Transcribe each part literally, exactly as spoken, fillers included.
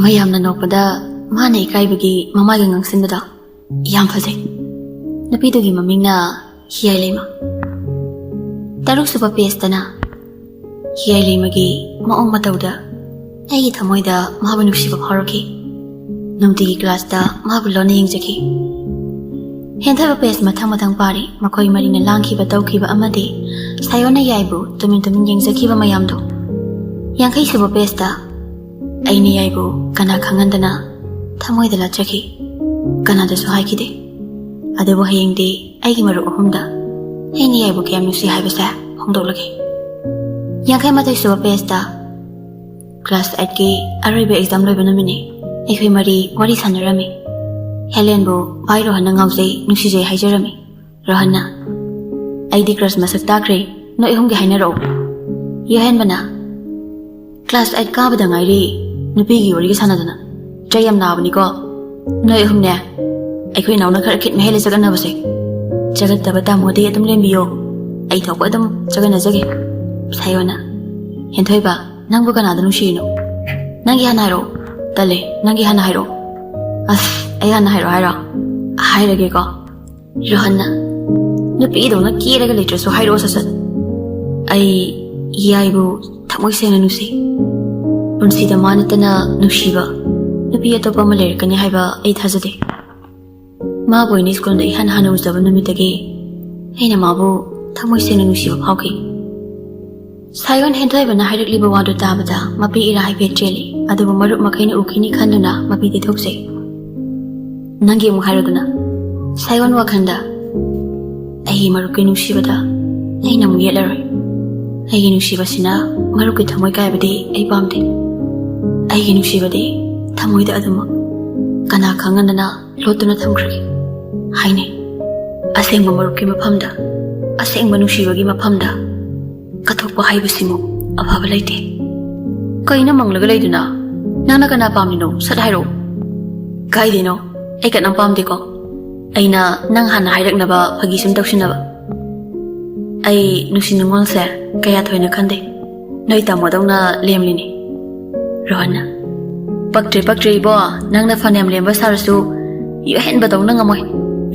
ꯃꯌꯥꯝꯅ ꯅꯣꯛꯄꯗ ꯃꯥꯅ ꯏꯀꯥꯏꯕꯒꯤ ꯃꯃꯥꯏꯒ ꯉꯥꯡꯁꯤꯟꯕꯗꯣ ꯌꯥꯝ ꯐꯖꯩ꯫ ꯅꯨꯄꯤꯗꯨꯒꯤ ꯃꯃꯤꯡꯅ ꯍꯤꯌꯥꯏ ꯂꯩꯃ꯫ ꯇꯔꯨꯛ ꯁꯨꯕ ꯄꯦꯖꯇꯅ ꯍꯤꯌꯥꯏ ꯂꯩꯃꯒꯤ ꯃꯑꯣꯡ ꯃꯇꯧꯗ ꯑꯩꯒꯤ ꯊꯃꯣꯏꯗ ꯃꯥꯕꯨ ꯅꯨꯡꯁꯤꯕ ꯐꯥꯎꯔꯛꯈꯤ꯫ ꯅꯨꯡꯇꯤꯒꯤ ꯀ꯭ꯂꯥꯁꯇ ꯃꯥꯕꯨ ꯂꯣꯟꯅ ꯌꯦꯡꯖꯈꯤ꯫ ꯍꯦꯟꯊꯕ ꯄꯦꯖ ꯃꯊꯪ ꯃꯊꯪ ꯄꯥꯔꯤ꯫ ꯃꯈꯣꯏ ꯃꯔꯤꯅ ꯂꯥꯡꯈꯤꯕ, ꯇꯧꯈꯤꯕ ꯑꯃꯗꯤ ꯁꯥꯌꯣꯟꯅ ꯌꯥꯏꯕꯨ ꯇꯨꯃꯤꯟ ꯇꯨꯃꯤꯟ ꯌꯦꯡꯖꯈꯤꯕ ꯃꯌꯥꯝꯗꯨ꯫ ꯌꯥꯡꯈꯩ ꯁꯨꯕ ꯄꯦꯖꯇ ꯑꯩꯅ ꯌꯥꯏꯕꯨ ꯀꯅꯥ ꯈꯪꯍꯟꯗꯅ ꯊꯃꯣꯏꯗ ꯂꯥꯠꯆꯈꯤ꯫ ꯀꯅꯥꯗꯁꯨ ꯍꯥꯏꯈꯤꯗꯦ꯫ ꯑꯗꯨꯕꯨ ꯍꯌꯦꯡꯗꯤ ꯑꯩꯒꯤ ꯃꯔꯨꯞ ꯑꯍꯨꯝꯗ ꯑꯩꯅ ꯌꯥꯏꯕꯨ ꯀꯌꯥꯝ ꯅꯨꯡꯁꯤ ꯍꯥꯏꯕꯁꯦ ꯐꯣꯡꯗꯣꯛꯂꯒꯦ꯫ ꯌꯥꯡꯈꯩ ꯃꯥꯊꯣꯏ ꯁꯨꯕ ꯄꯦꯖꯇ ꯀ꯭ꯂꯥꯁ ꯑꯩꯠꯀꯤ ꯑꯔꯣꯏꯕ ꯑꯦꯛꯖꯥꯝ ꯂꯣꯏꯕ ꯅꯨꯃꯤꯠꯅꯤ꯫ ꯑꯩꯈꯣꯏ ꯃꯔꯤ ꯋꯥꯔꯤ ꯁꯥꯟꯅꯔꯝꯃꯤ꯫ ꯍꯦꯂꯦꯟꯕꯨ ꯚꯥꯏ ꯔꯣꯍꯟꯅ ꯉꯥꯎꯖꯩ, ꯅꯨꯡꯁꯤꯖꯩ ꯍꯥꯏꯖꯔꯝꯃꯤ꯫ ꯔꯣꯍꯟꯅ, "ꯑꯩꯗꯤ ꯀ꯭ꯔꯁ ꯃꯁꯛ ꯇꯥꯈ꯭ꯔꯦ, ꯅꯣꯏ ꯑꯍꯨꯝꯒꯤ ꯍꯥꯏꯅꯔꯛꯑꯣ"꯫ ꯌꯣꯍꯦꯟꯕꯅ, "ꯀ꯭ꯂꯥꯁ ꯑꯩꯠ ꯀꯥꯕꯗ ꯉꯥꯏꯔꯤ, ꯅꯨꯄꯤꯒꯤ ꯋꯥꯔꯤꯒ ꯁꯥꯟꯅꯗꯅ꯫ ꯆꯩ ꯌꯥꯝ ꯅꯥꯕꯅꯤꯀꯣ ꯅꯣꯏ ꯑꯍꯨꯝꯅꯦ꯫ ꯑꯩꯈꯣꯏ ꯏꯅꯥꯎꯅ ꯈꯔ ꯈꯤꯠ ꯃꯍꯦꯜꯂꯦ ꯆꯒꯠꯅꯕꯁꯦ꯫ ꯆꯒꯠꯇꯕ ꯇꯥꯃꯣꯗꯤ ꯑꯗꯨꯝ ꯂꯦꯝꯕꯤꯌꯣ, ꯑꯩ ꯊꯣꯛꯄ ꯑꯗꯨꯝ ꯆꯒꯠꯅꯖꯒꯦ"꯫ ꯁꯥꯌꯣꯅ, "ꯍꯦꯟꯊꯣꯏꯕ, ꯅꯪꯕꯨ ꯀꯅꯥꯗ ꯅꯨꯡꯁꯤꯔꯤꯅꯣ? ꯅꯪꯒꯤ ꯍꯥꯟꯅ ꯍꯥꯏꯔꯛꯑꯣ"꯫ "ꯇꯜꯂꯦ, ꯅꯪꯒꯤ ꯍꯥꯟꯅ ꯍꯥꯏꯔꯛꯑꯣ"꯫ "ꯑꯁ, ꯑꯩ ꯍꯥꯟꯅ ꯍꯥꯏꯔꯛꯑꯣ ꯍꯥꯏꯔꯣ? ꯍꯥꯏꯔꯒꯦꯀꯣ"꯫ ꯔꯣꯍꯟꯅ, "ꯅꯨꯄꯤꯗꯧꯅ ꯀꯦꯔꯒ ꯂꯩꯇ꯭ꯔꯁꯨ ꯍꯥꯏꯔꯛꯑꯣ ꯁꯠ ꯁꯠ"꯫ "ꯑꯩ ꯌꯥꯏꯕꯨ ꯊꯃꯣꯏ ꯁꯦꯡꯅ ꯅꯨꯡꯁꯤ꯫ ꯄꯨꯟꯁꯤꯗ ꯃꯥ ꯅꯠꯇꯅ ꯅꯨꯡꯁꯤꯕ ꯅꯨꯄꯤ ꯑꯇꯣꯞꯄ ꯑꯃ ꯂꯩꯔꯛꯀꯅꯤ ꯍꯥꯏꯕ ꯑꯩ ꯊꯥꯖꯗꯦ꯫ ꯃꯥꯕꯨ ꯑꯩꯅ ꯁ꯭ꯀꯨꯜꯗ ꯏꯍꯥꯟ ꯍꯥꯟꯅ ꯎꯖꯕ ꯅꯨꯃꯤꯠꯇꯒꯤ ꯑꯩꯅ ꯃꯥꯕꯨ ꯊꯃꯣꯏ ꯁꯦꯡꯅ ꯅꯨꯡꯁꯤꯕ ꯐꯥꯎꯈꯤ"꯫ ꯁꯥꯌꯣꯟ ꯍꯦꯟꯊꯣꯏꯕꯅ ꯍꯥꯏꯔꯛꯂꯤꯕ ꯋꯥꯗꯨ ꯇꯥꯕꯗ ꯃꯄꯤ ꯏꯔꯥ ꯍꯥꯏꯐꯦꯠ ꯆꯦꯜꯂꯤ꯫ ꯑꯗꯨꯕꯨ ꯃꯔꯨꯞ ꯃꯈꯩꯅ ꯎꯈꯤꯅꯤ ꯈꯟꯗꯨꯅ ꯃꯄꯤ ꯇꯩꯊꯣꯛꯆꯩ꯫ "ꯅꯪꯒꯤ ꯑꯃꯨꯛ ꯍꯥꯏꯔꯨꯗꯅ"꯫ ꯁꯥꯌꯣꯟ ꯋꯥꯈꯜꯗ, "ꯑꯩꯒꯤ ꯃꯔꯨꯞꯀꯤ ꯅꯨꯡꯁꯤꯕꯗ ꯑꯩꯅ ꯑꯃꯨꯛ ꯌꯦꯠꯂꯔꯣꯏ꯫ ꯑꯩꯒꯤ ꯅꯨꯡꯁꯤꯕꯁꯤꯅ ꯃꯔꯨꯞꯀꯤ ꯊꯃꯣꯏ ꯀꯥꯏꯕꯗꯤ ꯑꯩ ꯄꯥꯝꯗꯦ꯫ ꯑꯩꯒꯤ ꯅꯨꯡꯁꯤꯕꯗꯤ ꯊꯃꯣꯏꯗ ꯑꯗꯨꯃꯛ ꯀꯅꯥ ꯈꯪꯍꯟꯗꯅ ꯂꯣꯠꯇꯨꯅ ꯊꯝꯈ꯭ꯔꯒꯦ" ꯍꯥꯏꯅꯩ꯫ ꯑꯁꯦꯡꯕ ꯃꯔꯨꯞꯀꯤ ꯃꯐꯝꯗ, ꯑꯁꯦꯡꯕ ꯅꯨꯡꯁꯤꯕꯒꯤ ꯃꯐꯝꯗ ꯀꯠꯊꯣꯛꯄ ꯍꯥꯏꯕꯁꯤꯃꯨꯛ ꯑꯐꯕ ꯂꯩꯇꯦ꯫ "ꯀꯩꯅꯣ ꯃꯪꯂꯒ ꯂꯩꯗꯨꯅ? ꯅꯪꯅ ꯀꯅꯥ ꯄꯥꯝꯃꯤꯅꯣ? ꯁꯠ ꯍꯥꯏꯔꯛꯑꯣ"꯫ "ꯀꯥꯏꯗꯩꯅꯣ? ꯑꯩ ꯀꯅꯥꯝ ꯄꯥꯝꯗꯦꯀꯣ꯫ ꯑꯩꯅ ꯅꯪ ꯍꯥꯟꯅ ꯍꯥꯏꯔꯛꯅꯕ ꯐꯥꯒꯤ ꯁꯨꯝ ꯇꯧꯁꯤꯟꯅꯕ꯫ ꯑꯩ ꯅꯨꯡꯁꯤ ꯅꯨꯡꯉꯣꯜꯁꯦ ꯀꯌꯥ ꯊꯣꯏꯅ ꯈꯟꯗꯦ꯫ ꯅꯣꯏ ꯇꯥꯃꯣꯗꯧꯅ ꯂꯦꯝꯂꯤꯅꯤ"꯫ ꯔꯣꯍꯟꯅ, "ꯄꯛꯇ꯭ꯔꯦ, ꯄꯛꯇ꯭ꯔꯦ ꯏꯕꯣ, ꯅꯪꯅ ꯐꯅꯌꯥꯝ ꯂꯦꯝꯕ ꯁꯥꯔꯁꯨ ꯌꯨꯍꯦꯟꯕꯗꯧꯅ ꯉꯝꯃꯣꯏ꯫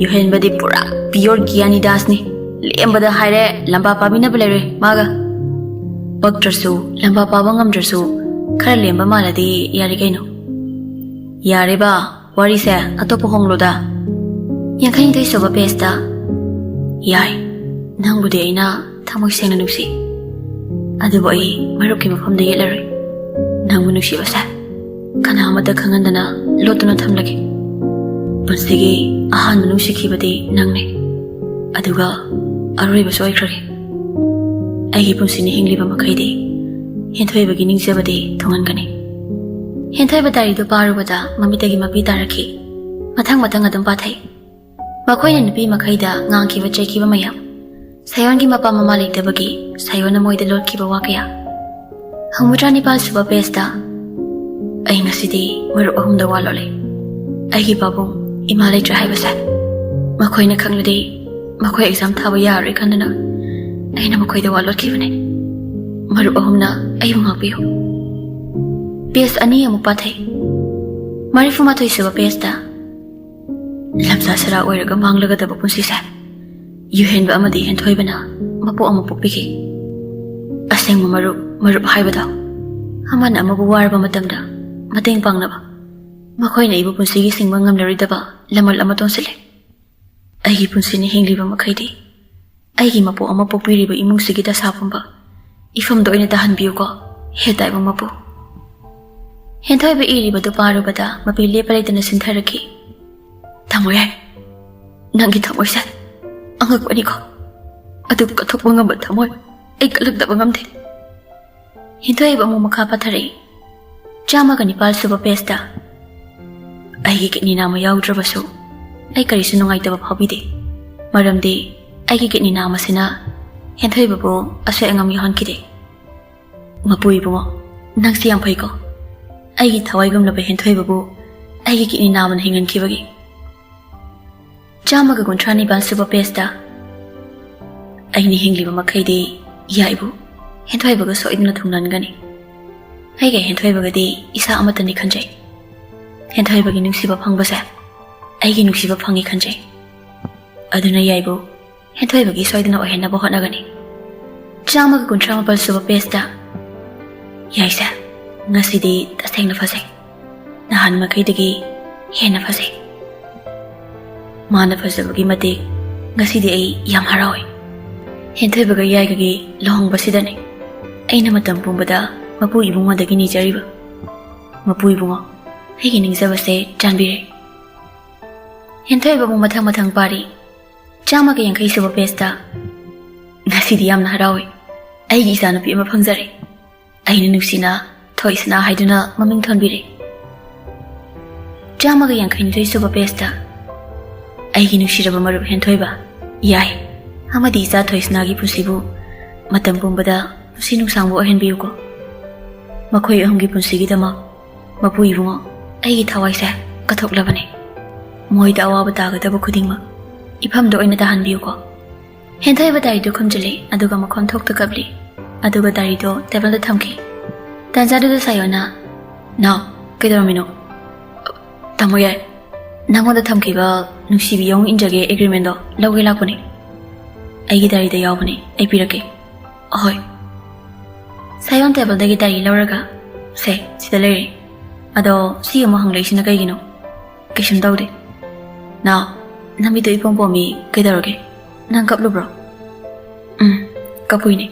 ꯌꯨꯍꯦꯟꯕꯗꯤ ꯄꯨꯔꯥ pure ꯒ꯭ꯌꯥꯅꯤ ꯗꯥꯁꯅꯤ꯫ ꯂꯦꯝꯕꯗ ꯍꯥꯏꯔꯦ, ꯂꯝꯕꯥ ꯄꯥꯕꯤꯅꯕ ꯂꯩꯔꯣꯏ ꯃꯥꯒ꯫ ꯄꯛꯇ꯭ꯔꯁꯨ, ꯂꯝꯕꯥ ꯄꯥꯕ ꯉꯝꯗ꯭ꯔꯁꯨ, ꯈꯔ ꯂꯦꯝꯕ ꯃꯥꯜꯂꯗꯤ ꯌꯥꯔꯦ ꯀꯩꯅꯣ꯫ ꯌꯥꯔꯦꯕ, ꯋꯥꯔꯤꯁꯦ ꯑꯇꯣꯞꯄ ꯍꯣꯡꯂꯣꯗ꯫ ꯌꯥꯡꯈꯩꯅꯤꯊꯣꯏ ꯁꯨꯕ ꯄꯦꯖꯇ꯫ ꯌꯥꯏ, ꯅꯪꯕꯨꯗꯤ ꯑꯩꯅ ꯊꯃꯣꯏ ꯁꯦꯡꯅ ꯅꯨꯡꯁꯤ꯫ ꯑꯗꯨꯕꯨ ꯑꯩ ꯃꯔꯨꯞꯀꯤ ꯃꯐꯝꯗ ꯌꯦꯠꯂꯔꯣꯏ꯫ ꯅꯪꯕꯨ ꯅꯨꯡꯁꯤꯕꯁꯦ ꯀꯅꯥ ꯑꯃꯠꯇ ꯈꯪꯍꯟꯗꯅ ꯂꯣꯠꯇꯨꯅ ꯊꯝꯂꯒꯦ꯫ ꯄꯨꯟꯁꯤꯒꯤ ꯑꯍꯥꯟꯕ ꯅꯨꯡꯁꯤꯈꯤꯕꯗꯤ ꯅꯪꯅꯤ, ꯑꯗꯨꯒ ꯑꯔꯣꯏꯕꯁꯨ ꯑꯣꯏꯈ꯭ꯔꯒꯦ꯫ ꯑꯩꯒꯤ ꯄꯨꯟꯁꯤꯅ ꯍꯤꯡꯂꯤꯕ ꯃꯈꯩꯗꯤ ꯍꯦꯟꯊꯣꯏꯕꯒꯤ ꯅꯤꯡꯖꯕꯗꯤ ꯊꯨꯡꯍꯟꯒꯅꯤ꯫ ꯍꯦꯟꯊꯣꯏꯕ ꯗꯥꯏꯔꯤꯗꯨ ꯄꯥꯔꯨꯕꯗ ꯃꯃꯤꯠꯇꯒꯤ ꯃꯄꯤ ꯇꯥꯔꯛꯈꯤ꯫ ꯃꯊꯪ ꯃꯊꯪ ꯑꯗꯨꯝ ꯄꯥꯊꯩ꯫ ꯃꯈꯣꯏꯅ ꯅꯨꯄꯤ ꯃꯈꯩꯗ ꯉꯥꯡꯈꯤꯕ ꯆꯩꯈꯤꯕ ꯃꯌꯥꯝ, ꯁꯥꯌꯣꯟꯒꯤ ꯃꯄꯥ ꯃꯃꯥ ꯂꯩꯇꯕꯒꯤ ꯁꯥꯌꯣꯟꯅ ꯃꯣꯏꯗ ꯂꯣꯠꯈꯤꯕ ꯋꯥ ꯀꯌꯥ꯫ ꯍꯨꯝꯐꯨꯇꯔꯥ ꯅꯤꯄꯥꯜ ꯁꯨꯕ ꯄꯦꯖꯇ꯫ ꯑꯩ ꯉꯁꯤꯗꯤ ꯃꯔꯨꯞ ꯑꯍꯨꯝꯗ ꯋꯥ ꯂꯣꯠꯂꯦ꯫ ꯑꯩꯒꯤ ꯄꯥꯕꯨꯡ, ꯏꯃꯥ ꯂꯩꯇ꯭ꯔꯦ ꯍꯥꯏꯕꯁꯦ꯫ ꯃꯈꯣꯏꯅ ꯈꯪꯂꯗꯤ ꯃꯈꯣꯏ ꯑꯦꯛꯖꯥꯝ ꯊꯥꯕ ꯌꯥꯔꯔꯣꯏ ꯈꯟꯗꯨꯅ ꯑꯩꯅ ꯃꯈꯣꯏꯗ ꯋꯥ ꯂꯣꯠꯈꯤꯕꯅꯦ꯫ ꯃꯔꯨꯞ ꯑꯍꯨꯝꯅ ꯑꯩꯕꯨ ꯉꯥꯛꯄꯤꯌꯨ꯫ ꯄꯦꯖ ꯑꯅꯤ ꯑꯃꯨꯛ ꯄꯥꯊꯩ꯫ ꯃꯔꯤꯐꯨ ꯃꯥꯊꯣꯏ ꯁꯨꯕ ꯄꯦꯖꯇ꯫ ꯂꯝꯖꯥ ꯁꯔꯥ ꯑꯣꯏꯔꯒ ꯃꯥꯡꯂꯒꯗꯕ ꯄꯨꯟꯁꯤꯁꯦ ꯌꯨꯍꯦꯟꯕ ꯑꯃꯗꯤ ꯍꯦꯟꯊꯣꯏꯕꯅ ꯃꯄꯣꯛ ꯑꯃ ꯄꯣꯛꯄꯤꯈꯤ꯫ ꯑꯁꯦꯡꯕ ꯃꯔꯨꯞ, ꯃꯔꯨꯞ ꯍꯥꯏꯕꯗꯣ ꯑꯃꯅ ꯑꯃꯕꯨ ꯋꯥꯔꯕ ꯃꯇꯝꯗ ꯃꯇꯦꯡ ꯄꯥꯡꯅꯕ꯫ ꯃꯈꯣꯏꯅ ꯑꯩꯕꯨ ꯄꯨꯟꯁꯤꯒꯤ ꯁꯤꯡꯕ ꯉꯝꯂꯔꯣꯏꯗꯕ ꯂꯃꯜ ꯑꯃ ꯇꯣꯟꯁꯤꯜꯂꯦ꯫ ꯑꯩꯒꯤ ꯄꯨꯟꯁꯤꯅ ꯍꯤꯡꯂꯤꯕ ꯃꯈꯩꯗꯤ ꯑꯩꯒꯤ ꯃꯄꯣꯛ ꯑꯃ ꯄꯣꯛꯄꯤꯔꯤꯕ ꯏꯃꯨꯡꯁꯤꯒꯤ ꯗꯁꯥ ꯄꯨꯝꯕ ꯏꯐꯝꯗ ꯑꯣꯏꯅ ꯇꯥꯍꯟꯕꯤꯌꯨꯀꯣ, ꯍꯦ ꯇꯥꯏꯕꯪ ꯃꯄꯨ꯫ ꯍꯦꯟꯊꯣꯏꯕ ꯏꯔꯤꯕꯗꯨ ꯄꯥꯔꯨꯕꯗ ꯃꯄꯤ ꯂꯦꯞꯄ ꯂꯩꯇꯅ ꯁꯤꯟꯊꯔꯛꯈꯤ꯫ ꯊꯝꯃꯣ ꯌꯥꯏ, ꯅꯪꯒꯤ ꯊꯃꯣꯏꯁꯦ ꯑꯉꯛꯄꯅꯤꯀꯣ꯫ ꯑꯗꯨ ꯀꯠꯊꯣꯛꯄ ꯉꯝꯕ ꯊꯃꯣꯏ ꯑꯩ ꯀꯜꯂꯛꯇꯕ ꯉꯝꯗꯦ꯫ ꯍꯦꯟꯊꯣꯏꯕ ꯑꯃꯨꯛ ꯃꯈꯥ ꯄꯥꯊꯔꯛꯏ꯫ ꯆꯥꯝꯃꯒ ꯅꯤꯄꯥꯜ ꯁꯨꯕ ꯄꯦꯖꯇ꯫ ꯑꯩꯒꯤ ꯀꯤꯠꯅꯤ ꯅꯥꯝꯃ ꯌꯥꯎꯗ꯭ꯔꯕꯁꯨ ꯑꯩ ꯀꯔꯤꯁꯨ ꯅꯨꯡꯉꯥꯏꯇꯕ ꯐꯥꯎꯕꯤꯗꯦ, ꯃꯔꯝꯗꯤ ꯑꯩꯒꯤ ꯀꯤꯠꯅꯤ ꯅꯥꯝꯃꯁꯤꯅ ꯍꯦꯟꯊꯣꯏꯕꯕꯨ ꯑꯁꯣꯏ ꯑꯉꯥꯝ ꯌꯥꯎꯍꯟꯈꯤꯗꯦ꯫ ꯃꯄꯨ ꯏꯕꯨꯡꯉꯣ, ꯅꯪꯁꯤ ꯌꯥꯝ ꯐꯩꯀꯣ, ꯑꯩꯒꯤ ꯊꯋꯥꯏꯒꯨꯝꯂꯕ ꯍꯦꯟꯊꯣꯏꯕꯕꯨ ꯑꯩꯒꯤ ꯀꯤꯠꯅꯤ ꯅꯥꯝꯃꯅ ꯍꯤꯡꯍꯟꯈꯤꯕꯒꯤ꯫ ꯆꯥꯝꯃꯒ ꯀꯨꯟꯊ꯭ꯔꯥ ꯅꯤꯄꯥꯜ ꯁꯨꯕ ꯄꯦꯖꯇ꯫ ꯑꯩꯅ ꯍꯤꯡꯂꯤꯕ ꯃꯈꯩꯗꯤ ꯌꯥꯏꯕꯨ ꯍꯦꯟꯊꯣꯏꯕꯒ ꯁꯣꯏꯗꯅ ꯊꯨꯡꯅꯍꯟꯒꯅꯤ꯫ ꯑꯩꯒ ꯍꯦꯟꯊꯣꯏꯕꯒꯗꯤ ꯏꯁꯥ ꯑꯃꯠꯇꯅꯤ ꯈꯟꯖꯩ꯫ ꯍꯦꯟꯊꯣꯏꯕꯒꯤ ꯅꯨꯡꯁꯤꯕ ꯐꯪꯕꯁꯦ ꯑꯩꯒꯤ ꯅꯨꯡꯁꯤꯕ ꯐꯪꯉꯤ ꯈꯟꯖꯩ꯫ ꯑꯗꯨꯅ ꯌꯥꯏꯕꯨ ꯍꯦꯟꯊꯣꯏꯕꯒꯤ ꯁꯣꯏꯗꯅ ꯑꯣꯏꯍꯟꯅꯕ ꯍꯣꯠꯅꯒꯅꯤ꯫ ꯆꯥꯝꯃꯒ ꯀꯨꯟꯊ꯭ꯔꯥ ꯃꯥꯄꯜ ꯁꯨꯕ ꯄꯦꯖꯇ꯫ ꯌꯥꯏꯁꯦ, ꯉꯁꯤꯗꯤ ꯇꯁꯦꯡꯅ ꯐꯖꯩ꯫ ꯅꯍꯥꯟ ꯃꯈꯩꯗꯒꯤ ꯍꯦꯟꯅ ꯐꯖꯩ꯫ ꯃꯥꯅ ꯐꯖꯕꯒꯤ ꯃꯇꯤꯛ ꯉꯁꯤꯗꯤ ꯑꯩ ꯌꯥꯝ ꯍꯔꯥꯎꯏ꯫ ꯍꯦꯟꯊꯣꯏꯕꯒ ꯌꯥꯏꯒꯒꯤ ꯂꯨꯍꯣꯡꯕꯁꯤꯗꯅꯤ ꯑꯩꯅ ꯃꯇꯝ ꯄꯨꯝꯕꯗ ꯃꯄꯨ ꯏꯕꯨꯡꯉꯣꯗꯒꯤ ꯅꯤꯖꯔꯤꯕ꯫ ꯃꯄꯨ ꯏꯕꯨꯡꯉꯣ, ꯑꯩꯒꯤ ꯅꯤꯡꯖꯕꯁꯦ ꯆꯥꯟꯕꯤꯔꯦ꯫ ꯍꯦꯟꯊꯣꯏꯕ ꯑꯃꯨꯛ ꯃꯊꯪ ꯃꯊꯪ ꯄꯥꯔꯤ꯫ ꯆꯥꯝꯃꯒ ꯌꯥꯡꯈꯩ ꯁꯨꯕ ꯄꯦꯖꯇ꯫ ꯉꯁꯤꯗꯤ ꯌꯥꯝꯅ ꯍꯔꯥꯎꯏ꯫ ꯑꯩꯒꯤ ꯏꯆꯥꯅꯨꯄꯤ ꯑꯃ ꯐꯪꯖꯔꯦ꯫ ꯑꯩꯅ ꯅꯨꯡꯁꯤꯅ ꯊꯣꯏꯁꯅꯥ ꯍꯥꯏꯗꯨꯅ ꯃꯃꯤꯡ ꯊꯣꯟꯕꯤꯔꯦ꯫ ꯆꯥꯝꯃꯒ ꯌꯥꯡꯈꯩꯅꯤꯊꯣꯏ ꯁꯨꯕ ꯄꯦꯖꯇ꯫ ꯑꯩꯒꯤ ꯅꯨꯡꯁꯤꯔꯕ ꯃꯔꯨꯞ ꯍꯦꯟꯊꯣꯏꯕ, ꯌꯥꯏ, ꯑꯃꯗꯤ ꯏꯆꯥ ꯊꯣꯏꯁꯅꯥꯒꯤ ꯄꯨꯟꯁꯤꯕꯨ ꯃꯇꯝ ꯄꯨꯝꯕꯗ ꯄꯨꯟꯁꯤ ꯅꯨꯡꯁꯥꯡꯕ ꯑꯣꯏꯍꯟꯕꯤꯌꯨꯀꯣ꯫ ꯃꯈꯣꯏ ꯑꯍꯨꯝꯒꯤ ꯄꯨꯟꯁꯤꯒꯤꯗꯃꯛ ꯃꯄꯨ ꯏꯕꯨꯡꯉꯣ, ꯑꯩꯒꯤ ꯊꯋꯥꯏꯁꯦ ꯀꯠꯊꯣꯛꯂꯕꯅꯦ꯫ ꯃꯣꯏꯗ ꯑꯋꯥꯕ ꯇꯥꯒꯗꯕ ꯈꯨꯗꯤꯡꯃꯛ ꯏꯐꯝꯗ ꯑꯣꯏꯅ ꯇꯥꯍꯟꯕꯤꯌꯨꯀꯣ꯫ ꯍꯦꯟꯊꯣꯏꯕ ꯗꯥꯏꯔꯤꯗꯨ ꯈꯨꯝꯖꯤꯜꯂꯤ, ꯑꯗꯨꯒ ꯃꯈꯣꯟ ꯊꯣꯛꯇ ꯀꯞꯂꯤ꯫ ꯑꯗꯨꯒ ꯗꯥꯏꯔꯤꯗꯣ ꯇꯦꯕꯜꯗ ꯊꯝꯈꯤ꯫ ꯇꯥꯟꯖꯥꯗꯨꯗ ꯁꯥꯌꯣꯅ, "ꯅꯥꯎ, ꯀꯩꯗꯧꯔꯝꯃꯤꯅꯣ?" "ꯇꯥꯃꯣ ꯌꯥꯏ, ꯅꯪꯉꯣꯟꯗ ꯊꯝꯈꯤꯕ ꯅꯨꯡꯁꯤꯕꯤ ꯌꯥꯎꯅ ꯏꯟꯖꯒꯦ ꯑꯦꯒ꯭ꯔꯤꯃꯦꯟꯗꯣ ꯂꯧꯒꯦ ꯂꯥꯛꯄꯅꯦ꯫ ꯑꯩꯒꯤ ꯗꯥꯏꯔꯤꯗ ꯌꯥꯎꯕꯅꯦ, ꯑꯩ ꯄꯤꯔꯛꯀꯦ꯫" "ꯑꯍꯣꯏ꯫" ꯁꯥꯌꯣꯟ ꯇꯦꯕꯜꯗꯒꯤ ꯗꯥꯏꯔꯤ ꯂꯧꯔꯒ, "ꯁꯦ, ꯁꯤꯗ ꯂꯩꯔꯦ꯫ ꯑꯗꯣ ꯁꯤ ꯑꯃꯨꯛ ꯍꯪꯂꯛꯏꯁꯤꯅ ꯀꯩꯒꯤꯅꯣ?" "ꯀꯩꯁꯨꯝ ꯇꯧꯗꯦ꯫" "ꯅꯥꯎ, ꯅꯃꯤꯠꯇꯣ ꯏꯄꯣꯝ ꯄꯣꯝꯃꯤ, ꯀꯩꯗꯧꯔꯒꯦ? ꯅꯪ ꯀꯞꯂꯨꯕ꯭ꯔꯣ?" "ꯎꯝ, ꯀꯞꯄꯨꯏꯅꯦ꯫"